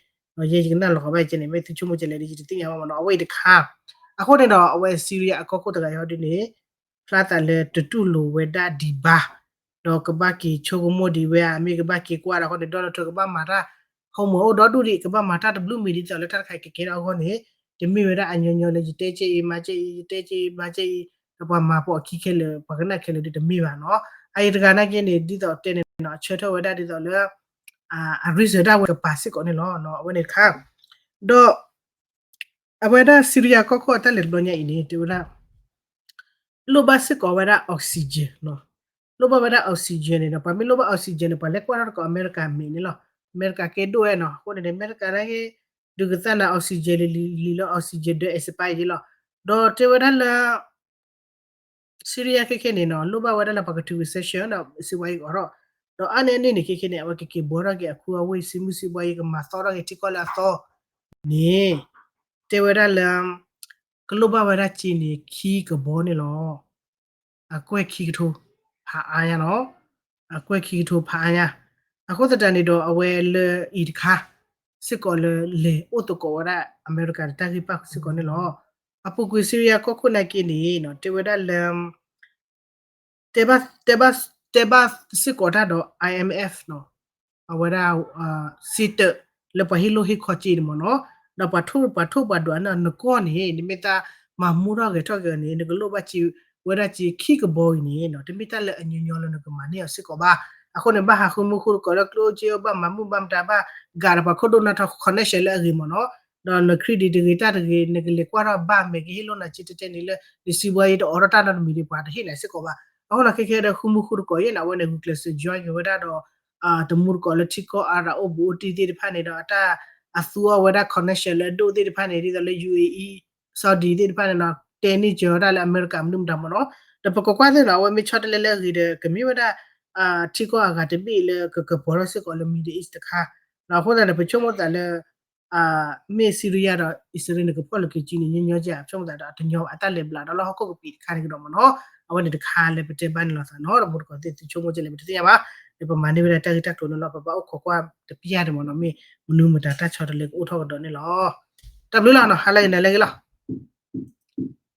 ယဲယကနၣ်လီၤဃီဘၣ်ကဲန့ၣ် မ့ၢ်သုဆိကမိၣ်ကဲလဲၣ်ဒီး ယတသ့ၣ်ညါဘၣ်မ့ၢ်နီၤ အဝဲအံၤတခါ. အဃိန့ၣ်ဒီး အဝဲ Syria အကီၢ်ခိၣ်တဂၤအံၤဟီဒ်န့ၣ် ဖျါသးလၢတတူၢ်လိာ်ဝဲဒၣ်ဒံးဘၣ် ဒီးကဘၣ်က့ၤဆိကမိၣ်ဒံးဝဲ အမ့ၢ်ကဘၣ်က့ၤကွၢ်ဒီးအဃိန့ၣ် Donald Trump ကဘၣ်မၤတၢ် homework အိၣ်ဒီဒူၣ်ဒံး ကဘၣ်မၤတၢ်တဘျုးမံၤဒ်သိးလၢတၢ်တခါအံၤကကဲထီၣ်အဂီၢ်န့ၣ် တမ့ၢ်ဝဲဒၣ်အညီညီလၢယတဲကဲအံၤမၤကဲအံၤ ယတဲကဲအံၤမၤကဲအံၤ ဒီးပှၤမၤပိာ်အခံခဲလၢာ် ပှၤကနၣ်ခဲလၢာ်ဒ်တမ့ၢ်ဘၣ်နီၤ. အအံၤတဂၤနာ်က့န့ၣ် ဒ်သိးတဲန့ၣ်နီၤ အဆၢထၢၣ်ဝဲဒၣ်ဒ်သိးလၢ အ reason ဒၣ်ဝဲကပၤစ့ၢ်ကီးန့ၣ်လီၤ. အဝဲန့ၣ်တခါ ဒီး အဝဲဒၣ် Syria ကီၢ်ခိၣ်အတၢ်လဲၤတဘျီညါအံၤန့ၣ် တဲဝဲဒၣ် လိၣ်ဘၣ်စ့ၢ်ကီးဝဲဒၣ် oxygen နီၤ. လိၣ်ဘၣ်ဝဲဒၣ် oxygen န့ၣ်ဒီး ပှၤမ့ၢ်လိၣ်ဘၣ် oxygen န့ၣ် ပှၤလဲၤကွၢ်ထီၣ်တကိးအမဲရကၤမ့ၢ်န့ၣ်လီၤ. အမဲရကၤကဲဒိၣ်ဝဲနီၤ. အဃိန့ၣ် အမဲရကၤနာ်က့ ဒုးကသၣ်နၤ oxygen လံၤလံၤလီၤ oxygen ဒီး expire ယ့လီၤ. ဒီးတဲဝဲဒၣ်လၢ Syria ခဲခဲန့ၣ်နီၤ လိၣ်ဘၣ်ဝဲဒၣ်လၢပှၤကထုး recession ဒီးစံးဘှါယံၤကအိးထီၣ် ဒီးအါန့ၢ်အန့ၣ်န့ၣ် ခဲခဲန့ၣ် အဝဲကက့ၤဘှီထီၣ်က့ၤအခွံအဝ့ၢ် စံမုၢ်စံဘှါယံၤ ကမၤသီထီၣ်က့ၤထံကီၢ်လၢအသီန့ၣ် တဲဝဲဒၣ်လၢ ကလိၣ်ဘၣ်ဝဲဒၣ်စ့န့ၣ် ခံကဘီန့ၣ်လီၤ. အကွဲၢ်ခံကထိ ဖးအါညါနီၤ. အကွဲၢ်ခံကထိ ဖးအါညါ. အဃိသတးန့ၣ်ဒီး အဝဲလၢအံၤတခါ စ့ၢ်ကီးလၢလဲၤအိၣ်သကိးဝဲဒၣ်အမဲရကၤတၢ်ဂ့ၢ်ပာ်စ့ၢ်ကီးန့ၣ်လီၤ. အပူၤကွံာ် Syria ကီၢ်ခိၣ်နာ်က့န့ၣ်နီၤ တဲဝဲဒၣ်လၢ တဲဘၣ် တဲဘၣ် တဲဘၣ်စ့ၢ်ကီးတၢ်ဒီး I M F နီၤ အဝဲဒၣ် စ့တၢး လၢပှၤဟ့ၣ်လိၣ်ဟ့ၣ်ခီစ့န့ၣ်မ့ၢ်နီၤ ဒီးပှၤထိၣ်ပှၤထိၣ်ပှၤဒွးန့ၢ်နကီၢ်န့ၣ် နမ့ၢ်တၢ်မၤမူထီၣ်ဂဲၤထီၣ်က့ၤန့ၣ် နကလိၣ်ဘၣ်စ့ဝဲဒၣ်စ့ခံကဘီအံၤန့ၣ်နီၤ တမ့ၢ်တၢ်လၢအညီညီလၢနကမၤန့ၢ်အီၤစ့ၢ်ကီးဘၣ်. အဃိန့ၣ် ဘၣ်ဟးဃုမူဃုတကိးလၢကျိၣ်စ့အီၤ ဘၣ်မၤမုၢ်ဘၣ်မတၤ ဘၣ်ဂာ်ဒီးပှၤခိၣ်ဒိၣ်နၢ်ထီၣ် connection လၢအဂ့ၤမ့ၢ်နီၤ ဒီးနခရံာ်ဒံးတဂ့ၤတၢ်တဂ့ၤ နကလဲၤကွၢ်ထီၣ်ဘၣ်မဲာ်ကဟ့ၣ်လိၣ်နၤက့တတဲန့ၣ်လၢ နစံးဘှါယံၤတအိးထီၣ်တၢ်နီတမံၤဒံး ပှၤတဟ့ၣ်နၤစ့ၢ်ကီးဘၣ်. အဃိဒီးခဲခဲဒီး ဃုမူဃုတကိးယဲၢ်န့ၣ် အဝဲန့ၣ် ဂုာ်ကျဲးစၢး join က့ၤဝဲဒၣ်ဒီး တမူတကိးလၢထံကီၢ်အါရၤအိၣ်ဘူးအိၣ်တံၢ်သ့ၣ်တဖၣ်န့ၣ်ဒီး အတၢ်အသူအီၤဝဲဒၣ် connection လၢအဒိၣ်သ့ၣ်တဖၣ်န့ၣ် ဒ်သိးလၢ ယူၣ်အ့အံ Saudi သ့ၣ်တဖၣ်န့ၣ်ဒီး တဲန့ၢ်စၢၤဝဲဒၣ်လၢအမဲရကၤမနုၤမတၤမ့ၢ်နီၤ. ဒီးပကကွၢ်သ့ၣ်နီၤ အဝဲမ့ၢ်ဆီတလဲလၢအဂ့ၤဒီး ကမ့ၢ်ဝဲဒၣ် ထံကီၢ်အဂၤတဘ့ၣ်လၢကကပှဲၤထီၣ်စ့ၢ်ကီးလၢ Middle East တခါ အဃိသတးန့ၣ် ပဆိကမိၣ်သးလၢ မ့ၢ် Syria ဒီး အံၣ်စရ့လးန့ၣ် ကဖီၣ်လိာ်က့ၤက့ၤန့ၣ် ညီညီကဲ ပဆိကမိၣ်သးဒီး တညီအတၢ်လဲၤဘျးဒီးလၢဟီၣ်ခိၣ်ကပံာ်တခါန့ၣ်ကဒီးမ့ၢ်နီၤ. အဝဲန့ၣ်တခါလၢပတဲဘၣ်န့ၣ်လီၤသးနီၤ ဒီးမူတကိးသ့ၣ်သုဆိကမိၣ်ကဲလဲၣ် ပတသ့ၣ်ညါဘၣ်. ဒီးပမၤန့ၢ်ဝဲဒၣ်တၢ်ဂ့ၢ်တၢ်ကျိၤန့ၣ်လီၤ ပဘၣ်အိၣ်ခိးကွၢ်တပျၢ်န့ၣ်မ့ၢ်နီၤ မ့ၢ်မနုၤမတၤတၢ်ဆီတလဲကအိၣ်ထီၣ်ကဒီးန့ၣ်လီၤ. တၢ်ဘျုးလီၤနီၤ ဟါလၢအဂ့ၤ နၤလၢအဂ့ၤလီၤ.